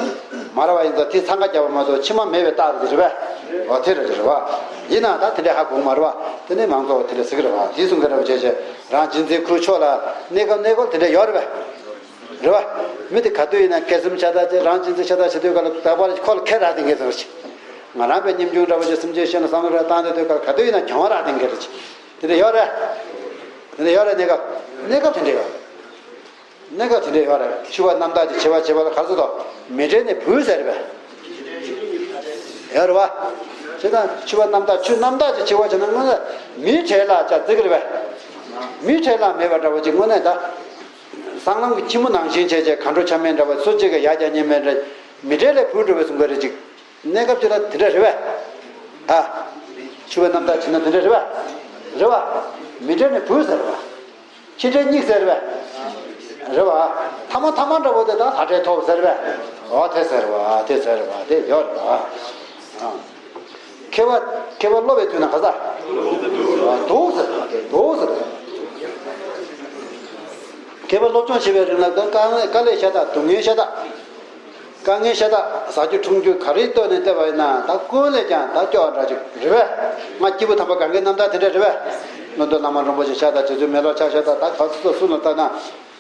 མ་རེད་པ། ཡིན་ཙང་དེ་འཚང་ཁ་བརྒྱབ་པ་མ་གཏོགས་ཕྱི་མ་མེད་པའི་རྟགས་རེད་རེད་པས། འོ་དེ་རེད་རེད་པ། ཡིན་ནའང་ད་དེ་འདྲའི་ཧ་གོ་གི་མ་རེད་པ། དེ་ནས་མང་ཚོགས་དེ་འདྲ་ཟེར་གི་རེད་པ། དེ་གསུང་གི་རེད་པ། བྱས་བྱས་རང་གཅན་གཟན་ཁོའི་ཕྱོགས་ལ་གནས་སྐབས་གནས་སྐོར་དེ་འདྲ་ཡོད་རེད་པས། རེད་པ། མི་དེ་ག་དུས་ཡིན་ན་ཁེ་ཙམ་ཤ་སྟག་བྱས་རང་གཅན་གཟན་ཤ་སྟག་བྱེད་དུས་ག་ལ་རྟག་པར་ཁོ་ལ་ཁེ་རག་བསྡད་མཁན་ཟེར་བ་ཅིག་ང་རང་པའི་ཉམ་ཆུང་འདྲ་པོ་ཅིག་སེམས་ཅན་གཞན་ལ་བསམ་བློ་རེ་བཏང་བསྡད་དུས་ག་ལ་ག་དུས་ཡིན་ན་གྱོང་རག་བསྡད་མཁན་རེད་ཅིག་དེ་འདྲ་ཡོད་རེད། དེ་འདྲ་ཡོད་རེད། གནས་སྐབས་གནས་སྐབས་དེ་འདྲ་ཡོད་རེད། གནས་སྐབས་དེ་འདྲ་ཡོད་རེད། ཕྱུ་པ་རྣམ་དག་ཅིག་བྱེད་པ་བྱེད་པ་ལ་ག་ཚོད་དོ། མི་འབྲལ་ནས་བུ་ཟེར་བས། ཡོད་རེད་པ། བྱས་ཙང་ཕྱུ་པ་རྣམ་དག་ཆུ་རྣམ་དག་ཅིག་བྱེད་པ་བྱས་ན་དངོས་གནས་མིའི་གྲས་ལ་ཅག་བརྩི་གི་རེད་པས། མིའི་གྲས་ལ་མེད་པ་འདྲ་པོ་ཅིག་དངོས་གནས་ད། སྲང་ལམ་གྱི་ཁྱི་མོ་ནང་བཞིན་བྱས་བྱས་ག་འགྲོ་ཆ་མེད་འདྲ་པོ་སུ་གཅིག་གིས་ཡ་རྒྱག་མཁན་མེད་འདྲ། མི་འབྲལ་ནས་བུ་འགྲོ་བའི་གསུང་གི་རེད་ཅིག་གནས་སྐབས་ཅིག་ལ་དེ་འདྲ་རེད་པས། ཨ། ཕྱུ་པའི་རྣམ་ཐར་བྱས་ན་དེ་འདྲ་རེད་པས། རེད་པ། མི་འབྲལ་ནས་བུ་ཟེར་བ། ཁྱི་འབྲལ་སྙིང་ཟེར་བས། རེད་པ། ཐ་མ་ཐ་མ་འདྲ་པོ་དེ་དག་ལྷ་འབྲལ་ཐོབ་ཟེར་བས། འོ་དེ་ཟེར་བ་དེ་ཟེར་བ་དེ་ཡོད་རེད་པ། ཨ། མཁས་པ་མཁས་པ་སློབ་པའི་དུས་ན་ག་ས། སྡུག་ཟེར་བ་དེ་སྡུག་ཟེར་བ། མཁས་པ་སློབ་སྦྱོང་བྱེད་པའི་རིང་ལ་དཀའ་ངལ་དཀའ་ལས་ཤ་སྟག་སྡུག་བསྔལ་ཤ་སྟག་དཀའ་ངལ་ཤ་སྟག་ཟ་རྒྱུ་འཐུང་རྒྱུ་ག་རེ་བཏོན་ནས་བལྟས་པ་ཡིན་ན་ད་ཀུན་ལས་ཀྱང་ད་སྐྱོ་བ་འདྲ་ཅིག་རེད་པས། ང་སྐྱེས་བུ་དམ་པ་གང་གའི་རྣམ་ཐར་དེ་འདྲ་རེད་པས། ལྷུན་རྟོགས་བླ་མ་རིན་པོ་ཆེ་ཤ་སྟག་རྗེ་བཙུན་མི་ལོ་ཆ་ཤ་སྟག་ད་ག་ཚོད་ཚོད་སུ་ལ་ལྟ་ན།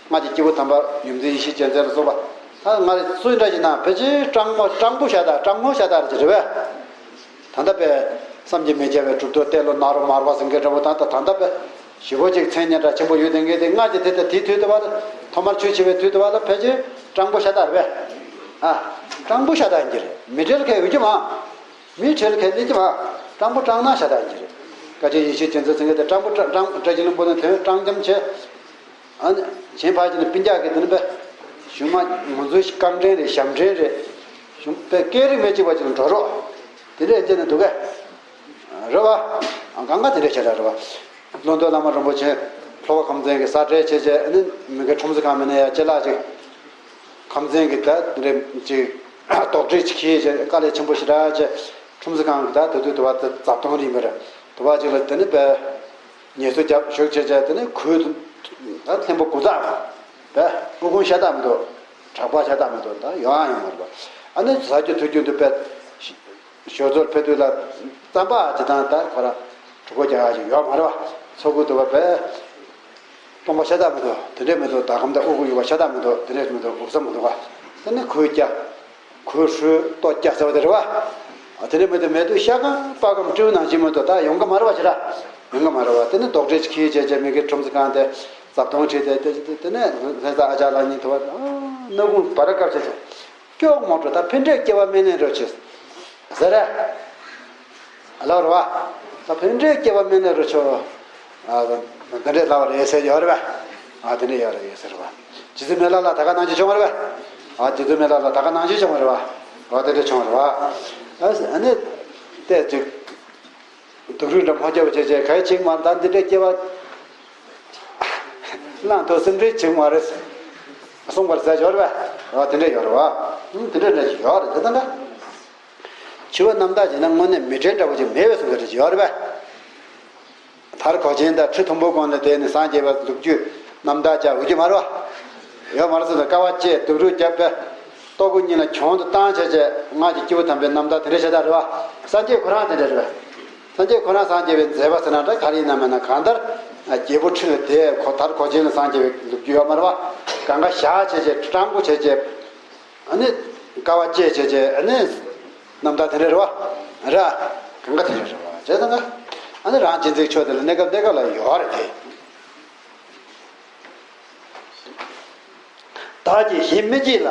ང་གི་སྐྱེས་བུ་དམ་པ་ཡུམ་འཛིན་ཡེ་ཤེས་རྒྱལ་མཚན་ལ་སོགས་པ། ད་ང་རེ་སུ་འདྲ་ཡིན་ན་ཕལ་ཆེར་སྤྲང་མོ་སྤྲང་པོ་ཤ་སྟག་སྤྲང་མོ་ཤ་སྟག་རེད་ཅིག་རེད་པས། ད་ལྟ་པས་བསམ་གྱིས་མི་ཁྱབ་པའི་གྲུབ་ཐོབ་ཏེ་ལོ་ནཱ་རོ་མར་པ་ཟེར་མཁན་འདྲ་པོ་དང་ད་ད་ལྟ་པས་ཞེ་པོ་ཅིག་མཚན་སྙན་གྲགས་ཆེན་པོ་ཡོད་དེ་ངས་དེ་སྔ་གྱི་དེ་ལྟ་དེའི་དུས་དུ་བ་ལ་ཐོག་མར་ཆོས་བྱེད་པའི་དུས་དུ་བ་ལ་ཕལ་ཆེར་སྤྲང་པོ་ཤ་སྟག་རེད་པས། ཨ། སྤྲང་པོ་ཤ་སྟག་ཡིན་གྱི་རེད། མི་གྲལ་ཁའི་འོས་ཀྱི་མ། མི་གྲལ་ཁའི་སླེབས་ཀྱི་མ། སྤྲང་པོ་སྤྲང་ནག་ཤ་སྟག་ཡིན་གྱི་རེད། བཀའ་བརྒྱུད་ཡེ་ཤེས་རྒྱལ་མཚན་ཟེར་མཁན་དེ་སྤྲང་པོ་སྤྲང་སྤྲང་བཀྲ་ཤིས་ལྷུན་པོ་ནས་དོན་སྤྲང་འཁྱམ་བྱས། ཨ་ནི་གཞན་ཕར་ཕྱིན་ནས་སྤུན་ཀྱག་གི་དེ་ནི་པས། གཞུང་མ་ང་ཚོའི་རྐང་འདྲེན་རེད། ཞབས་འདྲེན་རེད། གཞུང་པས་སྐད་རིགས་མེད་གཅིག་པ་ཅིག་ལ་འགྲོ་རོགས། དེ་འདྲས་བྱས་ནས་འདུག་གས། རེད་པ། གང་ག་དེ་འདྲས་བྱས་ར་རེད་པ། ལྷུན་རྟོགས་བླ་མ་རིན་པོ་ཆེ། ཚོགས་པ་ཁམས་ཚན་གྱི་ས་བཀྲ་བྱས་བྱས་ཨ་ནི་མི་གི་ཁྲོམ་ས་ཁང་མིན་ན་ཡ་ཅི་ལ་ཅིག་ཁམས་ཚན་གྱི་ད་འདྲེ་ཅིག་དོགས་འདྲི་ཅིག་ཁྱེར་བྱས་དཀའ་ལས་ཆེན་པོ་ཞེ་དྲག་བྱས། ཁྲོམ་ས་ཁང་གི་ད་དུ་དུ་དུ་བ་ད་རྫབ་དོང་རིམ་པར་དུ་བ་ཅིག་ལ་དེ་ནི་བས་ཉེས་གསོག་རྒྱབ་ཞུགས་བྱས་བྱས་དེ་ནི་ཁོས་ད་ལྷན་པོ་དགུ་ཚགས་བས་ཨུ་ཁུང་ཤ་སྟག་མི་འདུག་དྲག་པོ་ཤ་སྟག་མི་འདུག་ད་ཡོང་ཡང་ཡོང་མ་རེད་པ། ཨ་ནི་ཟ་རྒྱུ་འཐུང་རྒྱུ་འདུག་པས། ཞོར་ཚོར་ཕེབས་དུས་ལ་རྩམ་པ་ཅི་དང་ད་ཁོ་ར་གྲུ་གོ་རྒྱག་ཅིག་ཡོད་མ་རེད་བ། ཚོགས་ཁུ་དུ་བ་བས་སྟོང་པ་ཤ་སྟག་མི་འདུག་དེ་འདྲས་མི་འདུག་ད་གམ་ད་ཨུ་གུ་ཡུ་བ་ཤ་སྟག་མི་འདུག་དེ་འདྲས་མི་འདུག་འུག་ས་མི་འདུག་བ། དེ་ནི་ཁོས་རྒྱ་ཁོས་ཧྲུལ་ལྟོ་རྒྱ་ཟེར་བ་དེ་རེད་བ། དེ་འདྲས་མི་འདུག་མེད་དུས་ཤ་གང་པ་གམ་སྤྲེའུ་ནང་བཞིན་མི་འདུག་ད་ཡོང་གི་མ་རེད་བ་ཅི་ར། ཡོང་གི་མ་རེད་བ། དེ་ནི་རྡོག་ཁྲེས་ཁྱི་བྱས་བྱས་མི་གི་ཁྲོམ་ས་གང་དེ་རྫབ་དོང་ཁྲིད་དེ་དེ་དེ་ནས་ལྷ་ས་ཨ་ཅག་ལགས་གཉིས་དུ་བ་སྣ་ཁུང་བར་སྐབས་བྱས་བྱས། སྐྱོག་མོ་ཊ་ད་ཕན་འབྲས་སྐྱེ་བ་སྨན་ལས་རོ་ཆེ། ཟེར་རེད། ལབ་རེད་བ། ད་ཕན་འབྲས་སྐྱེ་བ་སྨན་ལས་རོ་ཆོ། ཨ། འདི་འདྲས་ལབ་རེད་ཟེར་ཡོད་རེད་བ། ཨ་དེ་འདྲས་ཡོད་རེད་ཟེར་བ། རྗེ་བཙུན་མི་ལ་ལ་ད་ག་ནང་བཞིན་བྱུང་བ་རེད་བ། ཨ་རྗེ་བཙུན་མི་ལ་ལ་ད་ག་ནང་བཞིན་བྱུང་བ་རེད་བ། ཨ་དེ་འདྲས་བྱུང་བ་རེད་བ། ཨ་ནི། དེ་ཅིག་དུག་རུས་འདྲ་མ་སྐྱེ་བ་བྱས་བྱས་ག་ཡེ་ཅིག་མ་ད་འདི་འདྲས་སྐྱེ་བ། བླང་དོར་སེམས་ཁྲལ་བྱེད་མ་རེད། གསུངས་པར་ཟ་འབྱོར་བས། དེ་འདྲ་ཡོད་རེད་བ། དེ་འདྲ་འདྲ་ཞིག་ཡོད་རེད་དེ་ལྟ་འདྲ། འཆི་བ་རྣམ་དག་བྱས་ན་དངོས་གནས་མི་འབྲལ་འདྲ་བོ་ཅིག་མེད་པའི་བཟོ་འདྲ་ཞིག་ཡོད་རེད་བས། མཐར་གོས་ཆེན་དང་ཁྲི་མཐོན་པོའི་གོང་ལ་བསྡད་ནས་སངས་རྒྱས་པ་ལུག་རྒྱུ་རྣམ་དག་ཅག་འོས་རྒྱུ་མ་རེད་བ། ཡོད་མ་རེད་ཟེར་ན་དཀའ་བ་སྤྱད་དུག་རུས་བརྒྱབ་པས། ལྟོ་གོས་གཉིས་ལ་གྱོང་དུ་བཏང་བྱས་བྱས་སྔགས་ཀྱི་སྐྱེས་བུ་དམ་པའི་རྣམ་དག་དེ་འདྲ་བྱས་ད་རེད་བ། སངས་རྒྱས་ཁོ་རང་དེ་འདྲ་རེད་བ། སངས་རྒྱས་ཁོ་རང་སངས་རྒྱས་པའི་མཛད་པ་ཟེར་ན་འདྲ་ག་རེ་ཡིན་ན་མིན་ན་གང་ལྟར། རྒྱལ་པོ་ཁྲི་ལ་དེ་ཁོ་མཐར་གོས་ཆེན་ལ་སངས་རྒྱས་པའི་ལུགས་རྒྱུ་ཡོད་མ་རེད་བ། གང་ག་བཞག་བྱས་བྱས་སྤྲང་པོ་བྱས་བྱས། ཨ་ནི། དཀའ་བ་སྤྱད་བྱས་བྱས་ཨ་ནི། རྣམ་དག་དེ་འདྲ་རེད་བ། ར། གང་ག་དེ་འདྲ་རེད་བ་བྱས་ཙང་ཀ། ཨ་ནི་རང་གཅེས་འཛིན་ཆོས་དེ་ལ་གནས་སྐབས་གནས་སྐབས་ལ་ཡོད་རེད་དེ། བདག་གིས་གཞན་མི་གཅེས་ལ།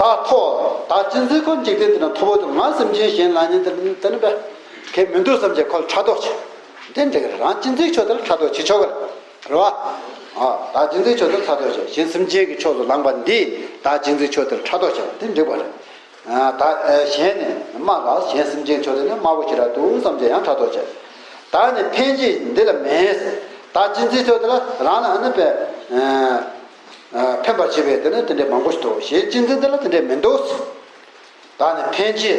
བདག་མཐོ། བདག་གཅེས་འཛིན་ཁོ་འཇིག་རྟེན་འདི་ན་མཐོ་པོ་འདུག་ང་སེམས་ཅན་གཞན་ལ་ཉེ་དེ་དེ་ནི་པས། གལ་མི་འདུག་བསམ་བྱས་ཁོ་ལ་ཕྲག་དོག་བྱེད། དེ་འདྲ་རང་གཅེས་འཛིན་ཆོས་དེ་ལ་ཕྲག་དོག་བྱེད་ཆོག་གི་རེད་བ། ཨ། བདག་གཅེས་འཛིན་ཆོས་དེ་ལ་ཕྲག་དོག་བྱེད། གཞན་སེམས་ཅན་གྱི་ཕྱོགས་སུ་ལངས་པ་འདི་བདག་གཅེས་འཛིན་ཆོས་དེ་ལ་ཕྲག་དོག་བྱེད་པ་དེ་འགྲིག་པ་རེད། ད་གཞན་ནི་དམའ་ལ་གཞན་སེམས་ཅན་ཆོས་དེ་ནི་དམའ་བོ་ཞེ་དྲག་འདུག་བསམ་བྱས་ཡང་ཕྲག་དོག་བྱེད། བདག་ནི་ཕན་ཆེད་འདི་ལ་མེད། བདག་གཅེས་འཛིན་ཆོས་དེ་ལ་རང་ལ་ཨ་ནི་པས། ཕན་པར་བྱེད་པའི་དེ་ནི་དེ་འདྲའི་མང་པོ་ཞིག་འདུག་གཞན་གཅེས་འཛིན་དེ་ལ་དེ་འདྲའི་མི་འདུག་བདག་ནི་ཕན་ཆེད་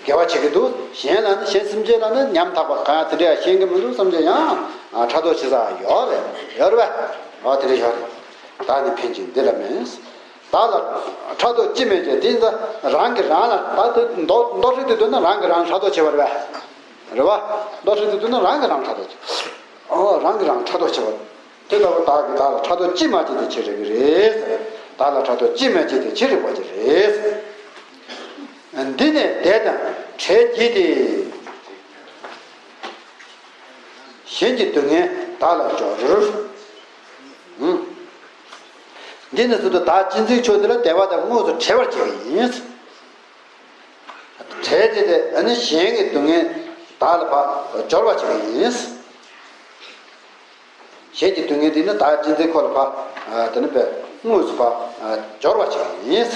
དགེ་བ་བྱེད་ཀྱི་འདུག་གཞན་ལ་ནི་གཞན་སེམས་ཅན་ལ་ནི་ཉམ་ཐག་པ་གང་ཡང་དེ་འདྲ་ཡང་ཤེས་ཀྱི་མི་འདུག་བསམ་བྱས་ཡང་ཕྲག་དོག་བྱེད་ས་ཡོད་རེད་ཡོད་རེད་པས། འོ་དེ་འདྲ་ཡོད་རེད། བདག་ནི་ཕན་ཆེད་འདི་ལ་མེད། བདག་ལ་ཕྲག་དོག་ཅི་སྨོས་ཀྱི་དེ་ཡིན་ཙང་རང་གིས་རང་ལ་ད་དེ་མདོ་མདོ་ཧྲིལ་དུ་བསྡུ་ན་རང་གིས་རང་ཕྲག་དོག་བྱེད་པ་རེད་པས། རེད་པ། མདོ་ཧྲིལ་དུ་བསྡུ་ན་རང་གིས་རང་ཕྲག་དོག་བྱེད། ཨོ་རང་གིས་རང་ཕྲག་དོག་བྱེད་པ། དེ་ལྟ་བུ་བདག་གིས་བདག་ལ་ཕྲག་དོག་ཅི་སྨྲ་ཅི་དེ་ཅི་རིགས་རེད། བདག་ལ་ཕྲག་དོག་ཅི་སྨྲ་ཅི་དེ་ཅི་རིགས་པ་ཅི་རེད། འདི་ནི་དད་དང་བྲལ་བགྱིས་ཏེ། གཞན་གྱི་སྡུག་བསྔལ་བདག་ལ་སྦྱོར། འདི་ནི་ཟུར་དུ་བདག་གཅེས་འཛིན་ཆོས་འདི་ལ་དད་པ་དང་དངོས་སུ་བྲལ་བར་བྱེད་པ་ཡིན། བྲལ་ཏེ་དེ་ནི་གཞན་གྱི་སྡུག་བསྔལ་བདག་ལ་ཕར་སྦྱོར་བར་བྱེད་པ་ཡིན། གཞན་གྱི་སྡུག་བསྔལ་འདི་ནི་བདག་གཅེས་འཛིན་ཁོ་ལ་ཕར་དེ་ནི་པས་དངོས་སུ་ཕར་སྦྱོར་བར་བྱེད་པ་ཡིན།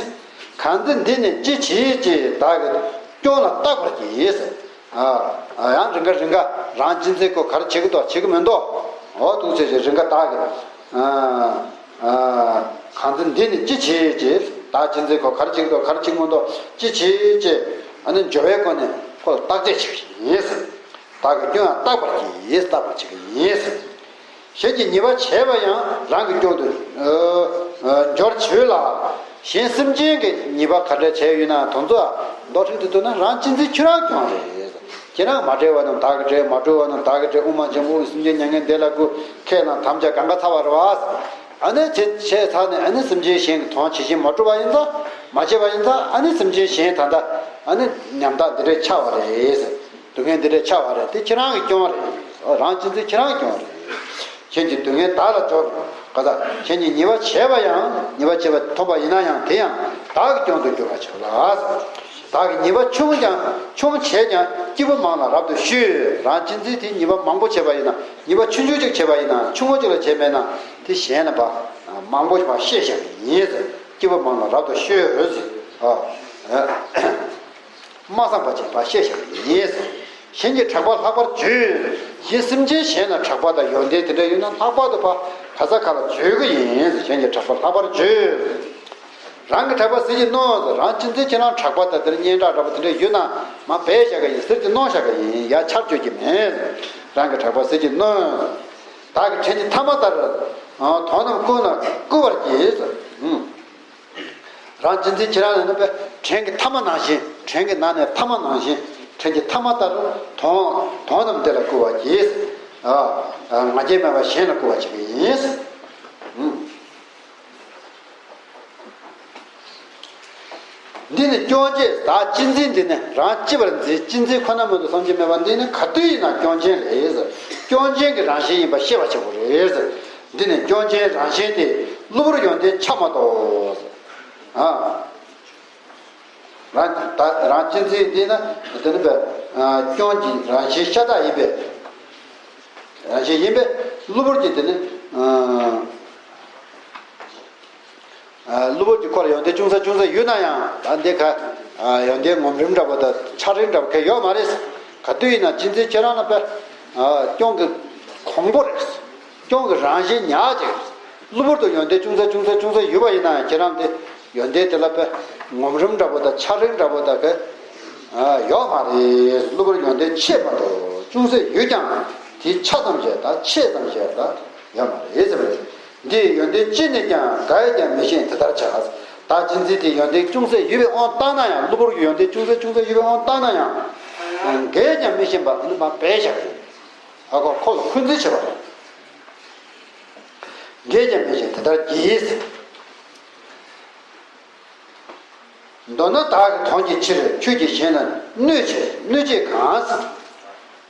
གང་ཚེ་འདི་ནི་ཅི་བྱེད་ཅེས་བདག་གི་སྐྱོན་ལ་བརྟག་པར་བགྱི། ཡང་རིང་ག་རིང་ག་རང་གཅེས་འཛིན་ཁོ་ག་རེ་བྱེད་ཀྱི་འདུག་བྱེད་ཀྱི་མི་འདུག་འོ་འདུག་ཅེས་ཅེས་རིང་ག་བདག་གི་གང་ཚེ་འདི་ནི་ཅི་བྱེད་ཅེས་བདག་གཅེས་འཛིན་ཁོ་ག་རེ་བྱེད་ཀྱི་འདུག་ག་རེ་བྱེད་ཀྱི་མི་འདུག་ཅི་བྱེད་ཅེས་ཨ་ནི་འབྱོར་བའི་སྒོ་ནས་ཁོ་ལ་བརྟག་དཔྱད་བྱེད་པ་ཡིན། བདག་གི་སྐྱོན་ཡང་བརྟག་པར་བགྱི། བརྟག་པར་བྱེད་ཀྱི་ཡིན། གཞན་གྱིས་ཉེས་པ་བྱས་པ་ཡང་རང་གི་སྐྱོན་དུ་འགྱུར་བྱོས་ལ། གཞན་སེམས་ཅན་གྱིས་ཉེས་པ་ག་འདྲ་བྱས་ཡོད་ན་དེ་ཚོ་མདོ་ཧྲིལ་དུ་བསྡུ་ན་རང་གཅེས་འཛིན་ཁྱོད་རང་སྐྱོན་རེད། ཁྱེད་རང་མ་བྲེལ་བ་རྣམས་བདག་གིས་བྲེལ། མ་གྲོལ་བ་རྣམས་བདག་གིས་བྲེལ། དབུ་མ་འཇམ་པོ་སེམས་ཅན་མྱ་ངན་འདས་ལ་བཀོད། ཁས་བླངས་དམ་བཅའ་གང་ག་ཚར་བ་རེད་བ། ཨ་ནི་ཚེ་ཚེ་ཚར་ནས་ཨ་ནི་སེམས་ཅན་གཞན་གྱི་དོན་བྱེད་བཞིན་མ་གྲུབ་པ་ཡིན་ཙང་མ་བྱས་པ་ཡིན་ཙང་ཨ་ནི་སེམས་ཅན་གཞན་ད་ལྟ་ཨ་ནི་ཉམ་ཐག་འདི་འདྲས་ཆགས་པ་རེད། སྡུག་བསྔལ་འདི་འདྲས་ཆགས་པ་རེད། དེ་ཁྱེད་རང་གི་སྐྱོན་རེད། རང་གཅེས་འཛིན་ཁྱེད་རང་གི་སྐྱོན་རེད། གཞན་གྱི་སྡུག་བསྔལ་བདག་ལ་སྦྱོར། ག་ད་གཞན་གྱིས་ཉེས་པ་བྱས་པ་ཡང་ཉེས་པ་བྱས་པ་ཐོབ་པ་ཡིན་ན་ཡང་དེ་ཡང་བདག་གི་སྐྱོན་དུ་འགྱུར་བར་བྱེད་ལ། བདག་གིས་ཉེས་པ་ཆུང་ཀྱང་ཆུང་བྱས་ཀྱང་སྐྱེས་བུ་མང་ལ་རབ་ཏུ་བཤོས། རང་གཅེས་འཛིན་དེ་ཉེས་པ་མང་པོ་བྱས་པ་ཡིན་ན་ཉེས་པ་ཆུང་ཆུང་ཅིག་བྱས་པ་ཡིན་ན་ཆུང་ངུ་ཅིག་ལ་བྱས་མེད་ན་དེ་གཞན་ལ་ཕར་མང་པོ་ཕར་བཤོས་བཞག་གི་ཡིན། སྐྱེས་བུ་མང་ལ་རབ་ཏུ་བཤོས། སྨྲ་བསམ་པ་ཅན་ཕར་བཤོས་བཞག་གི་ཡིན། གཞན་གྱི་གྲགས་པ་ལྷག་པར་བརྗོད། གཞན་སེམས་ཅན་གཞན་ལ་གྲགས་པ་དང་ཡོན་ཏན་དེ་འདྲ་ཡོད་ན་ལྷག་པར་དུ་ཕ་ག་ས་ག་ལ་བརྗོད་ཀྱི་ཡིན། གཞན་གྱི་གྲགས་པ་ལྷག་པར་བརྗོད། རང་གི་གྲགས་པ་ཟིལ་གྱིས་གནོན། རང་གཅེས་འཛིན་ཁྱེད་རང་གྲགས་པ་དང་དེ་ནི་སྙན་གྲགས་འདྲ་པོ་དེ་འདྲ་ཡོད་ན་མ་སྦས་བཞག་གི་ཡིན། ཟིལ་གྱིས་གནོན་བཞག་གི་ཡིན། ཡ་ཆར་གཅོད་ཀྱི་མེད། རང་གི་གྲགས་པ་ཟིལ་གྱིས་གནོན། བདག་གི་བྲན་གྱི་ཐ་མ་ལྟར། དོན་རྣམས་བསྐུལ་ན་བསྐུལ་བར་གྱིས། རང་གཅེས་འཛིན་ཁྱེད་རང་ལ་ནི་བྲན་གྱི་ཐ་མ་ནང་བཞིན། བྲན་གྱི་ནང་ནས་ཐ་མ་ནང་བཞིན། བྲན་གྱི་ཐ་མ་ལྟར་དོན་དོན་རྣམས་དེ་ལ་བསྐུལ་བར་གྱིས། ང་རྒྱལ་མེད་པར་གཞན་ལ་བསྐུལ་བར་བྱེད་ཀྱི་ཡིན། འདི་ནི་སྐྱོན་ཅན། བདག་གཅེས་འཛིན་འདི་ནི་རང་གཅེས་པར་འཛིན། གཅེས་འཛིན་ཁོ་ན་མ་གཏོགས་བསམ་གྱིས་མེད་པ་འདི་ནི་ག་དུས་ཡིན་ན་སྐྱོན་ཅན་རེད། སྐྱོན་ཅན་གྱི་རང་བཞིན་ཡིན་པ་ཤེས་པ་བྱེད་དགོས་རེད། འདི་ནི་སྐྱོན་ཅན་རང་བཞིན་ཏེ། གློ་བུར་ཡོན་ཏན་ཆགས་མ་གཏོགས། ཨ། རང་ད་རང་གཅེས་འཛིན་འདི་ན་དེ་ནི་པའི་སྐྱོན་གྱི་རང་བཞིན་ཤ་སྟག་ཡིན་པས། རང་བཞིན་ཡིན་པས་གློ་བུར་གྱི་དེ་ནི། གློ་བུར་གྱི་འཁོར་ཡོན་ཏན་ཅུང་ཟད་ཅུང་ཟད་ཡོད་ན་ཡང་ད་འདི་ཁ་ཡོན་ཏན་ངོམ་རིམ་འདྲ་པོ་དང་ཆགས་རིམ་འདྲ་པོ་གལ་ཡོད་མ་རེད། ག་དུས་ཡིན་ན་གཅེས་འཛིན་ཁྱེད་རང་ལ་དཔེ་སྐྱོན་གྱི་གོང་པོ་རེད། སྐྱོན་གྱི་རང་བཞིན་ཉག་གཅིག་རེད། གློ་བུར་དུ་ཡོན་ཏན་ཅུང་ཟད་ཅུང་ཟད་ཅུང་ཟད་ཡོད་པ་ཡིན་ན་ཡང་ཁྱེད་རང་དེ་ཡོན་ཏན་དེ་ལ་དཔེ་ངོམ་རིམ་འདྲ་པོ་དང་ཆགས་རིམ་འདྲ་པོ་དང་གལ་ཡོད་མ་རེད། གློ་བུར་ཡོན་ཏན་ཆེ་མ་གཏོགས་ཅུང་ཟད་ཡོད་ཀྱང་དེ་ཆ་ཙམ་ཞིག་དང་ཆེ་ཙམ་ཞིག་དང་ཡོད་མ་རེད་ཟེར་བ་རེད། འདིས་ཡོན་ཏན་ཅི་ནས་ཀྱང་ག་ཡིས་ཀྱང་མི་ཤེས་དེ་ལྟར་བྱ། བདག་གཅེས་འཛིན་དེ་ཡོན་ཏན་ཅུང་ཟད་ཡོད་པའི་དབང་བཏང་ན་ཡང་གློ་བུར་གྱི་ཡོན་ཏན་ཅུང་ཟད་ཅུང་ཟད་ཡོད་པའི་དབང་བཏང་ན་ཡང་། འགས་ཀྱང་མི་ཤེས་པ་ནི་མ་སྦས་བཞག་ཡོད། ཨ་ཁོ་ཁོ་ལ་འཁོན་འཛིན་བྱེད་པ་དང་། འགས་ཀྱང་མི་ཤེས་དེ་ལྟར་གྱིས། མདོར་ན་བདག་གི་དོན་གྱི་ཕྱིར་ཁྱོད་ཀྱིས་གཞན་ལ་གནོད་བྱེད། གནོད་བྱེད་གང་།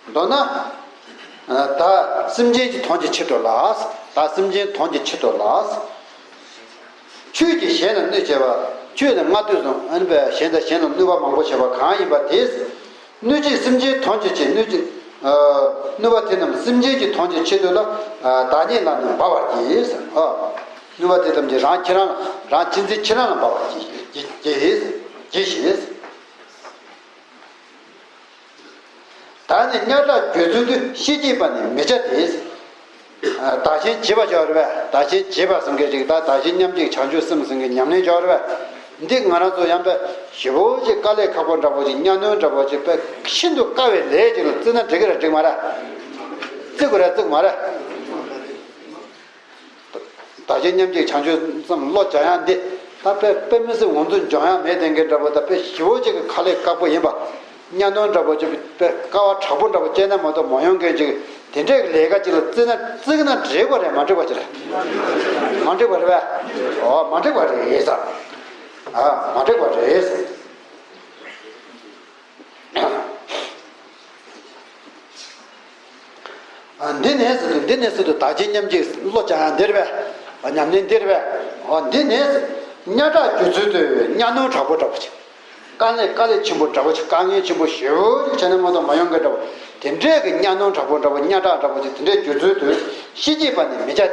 མདོར་ན། བདག་སེམས་ཅན་གྱི་དོན་གྱི་ཕྱིར་དུ་ལ། བདག་སེམས་ཅན་དོན་གྱི་ཕྱིར་དུ་ལ། ཁྱོད་ཀྱིས་གཞན་ལ་གནོད་བྱེད་པ། ཁྱོད་ནི་སྔ་དུས་སུ་ཨ་ནི་པའི་གཞན་དང་གཞན་ལ་གནོད་པ་མང་པོ་བྱེད་པ་གང་ཡིན་པ་དེས། གནོད་བྱེད་སེམས་ཅན་དོན་གྱི་ཕྱིར། གནོད་བྱེད། གནོད་པ་དེ་རྣམས་སེམས་ཅན་གྱི་དོན་གྱི་ཕྱིར་དུ་ལ། བདག་ཉིད་ལ་ནི་འབབ་པར་གྱིས། གནོད་པ་དེ་ཐམས་ཅད་རང་ཁྱེད་རང་རང་གཅེས་འཛིན་ཁྱེད་རང་ལ་འབབ་པར་གྱིས། གྱིས་ཤིག། བདག་ནི་གཉའ་ཁྲག་གྱོན་ཚུལ་དུ། ཤེས་བགྱིས་པ་ནི་མི་བྱ་སྟེ། བདག་གཞན་བརྗེ་བ་སྦྱོར་བས། བདག་གཞན་བརྗེ་བ་ཟེར་མཁན་ཅིག་ད་བདག་གཞན་མཉམ་གཅིག་བྱང་ཆུབ་སེམས་ཟེར་མཁན་ཉམས་ལེན་སྦྱོར་བས། འདི་ང་རང་ཚོ་ཡང་པས་ཞེ་པོ་ཅིག་དཀའ་ལས་ཁག་པོ་འདྲ་པོ་ཅིག་གཉའ་གནོན་འདྲ་པོ་ཅིག་པས་ཤིན་ཏུ་དཀའ་བའི་ལས་ཅིག་ལ་བརྩི་ན་འགྲིག་གི་རེད་འགྲིག་མ་རེད། བརྩི་དགོས་རེད་བརྩི་དགོས་མ་རེད། བདག་གཞན་མཉམ་གཅིག་བྱང་ཆུབ་སེམས་བློ་སྦྱང་ཡག་འདི་ད་དཔེ་དཔེ་མི་སྲིད་འོ་འདུ་འཇོག་ཡག་མེད་དེ་འགན་འདྲ་པོ་ད་དཔེ་ཞེ་པོ་ཅིག་གི་དཀའ་ལས་ཁག་པོ་ཡིན་པ། གཉའ་གནོན་འདྲ་པོ་ཅིག་དཔེ་དཀའ་བ་དྲག་པོ་འདྲ་པོ་སྤྱད་ན་མ་གཏོགས་མ་ཡོང་མཁན་ཅིག་དེ་འདྲས་ཀྱི་ལས་ཀ་ཅིག་ལ་བརྩི་ན་བརྩི་གི་ན་འགྲིག་པ་རེད་མ་འགྲིག་པ་ཅིག་རེད། མ་འགྲིག་པ་རེད་པས། ཨོ་མ་འགྲིག་པ་རེད་ཟེར། ཨ་མ་འགྲིག་པ་རེད་ཟེར། འདི་ནས་ཟེར་དུས་འདི་ནས་ཟེར་དུས་བདག་གཞན་མཉམ་གཅིག་བློ་སྦྱང་ཡག་འདིར་བས། ཉམས་ལེན་འདིར་བས། འདི་ནས་གཉའ་ཁྲག་གྱོན་ཚུལ་དུ་གཉའ་གནོན་དྲག་པོ་འདྲ་པོ་ཅིག་དཀའ་ལས་དཀའ་ལས་ཆེན་པོ་འདྲ་པོ་ཅིག་དཀའ་ངལ་ཆེན་པོ་ཞེ་པོ་ཅིག་བྱས་ན་མ་གཏོགས་མ་ཡོང་མཁན་འདྲ་པོ། དེ་འདྲས་ཀྱི་གཉའ་གནོན་དྲག་པོ་འདྲ་པོ་གཉའ་ཁྲག་འདྲ་པོ་ཅིག་དེ་འདྲས་གྱོན་ཚུལ་དུ་ཤེས་བགྱིས་པ་ནི་མི་བྱ་སྟེ།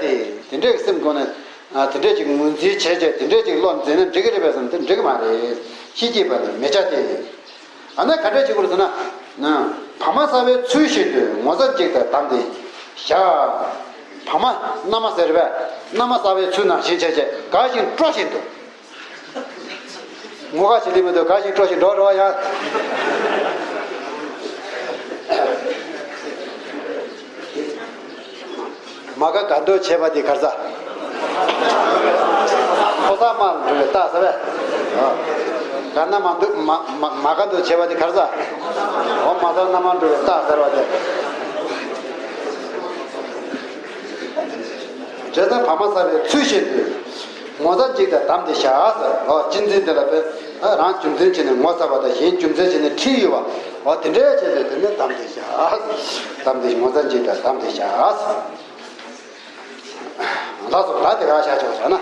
དེ་འདྲས་ཀྱི་སེམས་ཁོ་ན་དེ་འདྲས་ཅིག་ངོས་འཛིན་བྱས་བྱས་དེ་འདྲས་ཅིག་བློ་འཛིན་ན་འགྲིག་གི་རེད་པས་བསམ་དེ་འགྲིག་གི་མ་རེད། ཤེས་བགྱིས་པ་ནི་མི་བྱ་སྟེ། ཨ་ནི་ག་འདྲ་བྱེད་དགོས་ཟེར་ན། བག་མ་གསར་པའི་ཚུལ་བཞིན་དུ་ངོ་ཚ་གཅིག་དང་བསྡམས་ཏེ་བཞག་བག་མ་མནའ་མ་ཟེར་བས་མནའ་མ་གསར་པའི་ཚུལ་ནང་བཞིན་བྱས་བྱས་དགའ་ཞིང་སྤྲོ་བཞིན་དུ། ངོ་དགའ་བྱེད་ལེ་མི་འདུག་དགའ་ཞིང་སྤྲོ་ཞིང་འགྲོ་རོགས་ཡ། མ་དགའ་དགའ་འདོད་བྱེད་པ་དེ་ག་རེ་ཟ། ཕོ་གསར་དམག་ལ་འགྲོ་བའི་རྟགས་ཟེར་བས། དགའ་ན་མ་འདུག་མ་མ་མ་དགའ་འདོད་བྱེད་པ་དེ་ག་རེ་ཟ། འོ་མ་གསར་མནའ་མར་འགྲོ་བའི་རྟགས་ཟེར་བ་དེ། བྱས་ཙང་བག་མ་གསར་པའི་ཚུལ་བཞིན་དུ། ངོ་ཚ་གཅིག་དང་བསྡམས་ཏེ་བཞག་ཟེར། འོ་གཅེས་འཛིན་དེ་ལ་དཔེ་རང་རྒྱུ་མཚན་བྱས་ནས་ངོ་ཚ་བ་དང་གཞན་རྒྱུ་མཚན་བྱས་ནས་འཁྲིས་ཡོད་པ། འོ་དེ་འདྲའི་བྱས་ཏེ་དེ་ནས་བསྡམས་ཏེ་བཞག་བསྡམས་ཏེ་ངོ་ཚ་གཅིག་དང་བསྡམས་ཏེ་བཞག་ལགས་སོ། ད་དེ་ག་བྱ་ཆོག་བྱ་ན།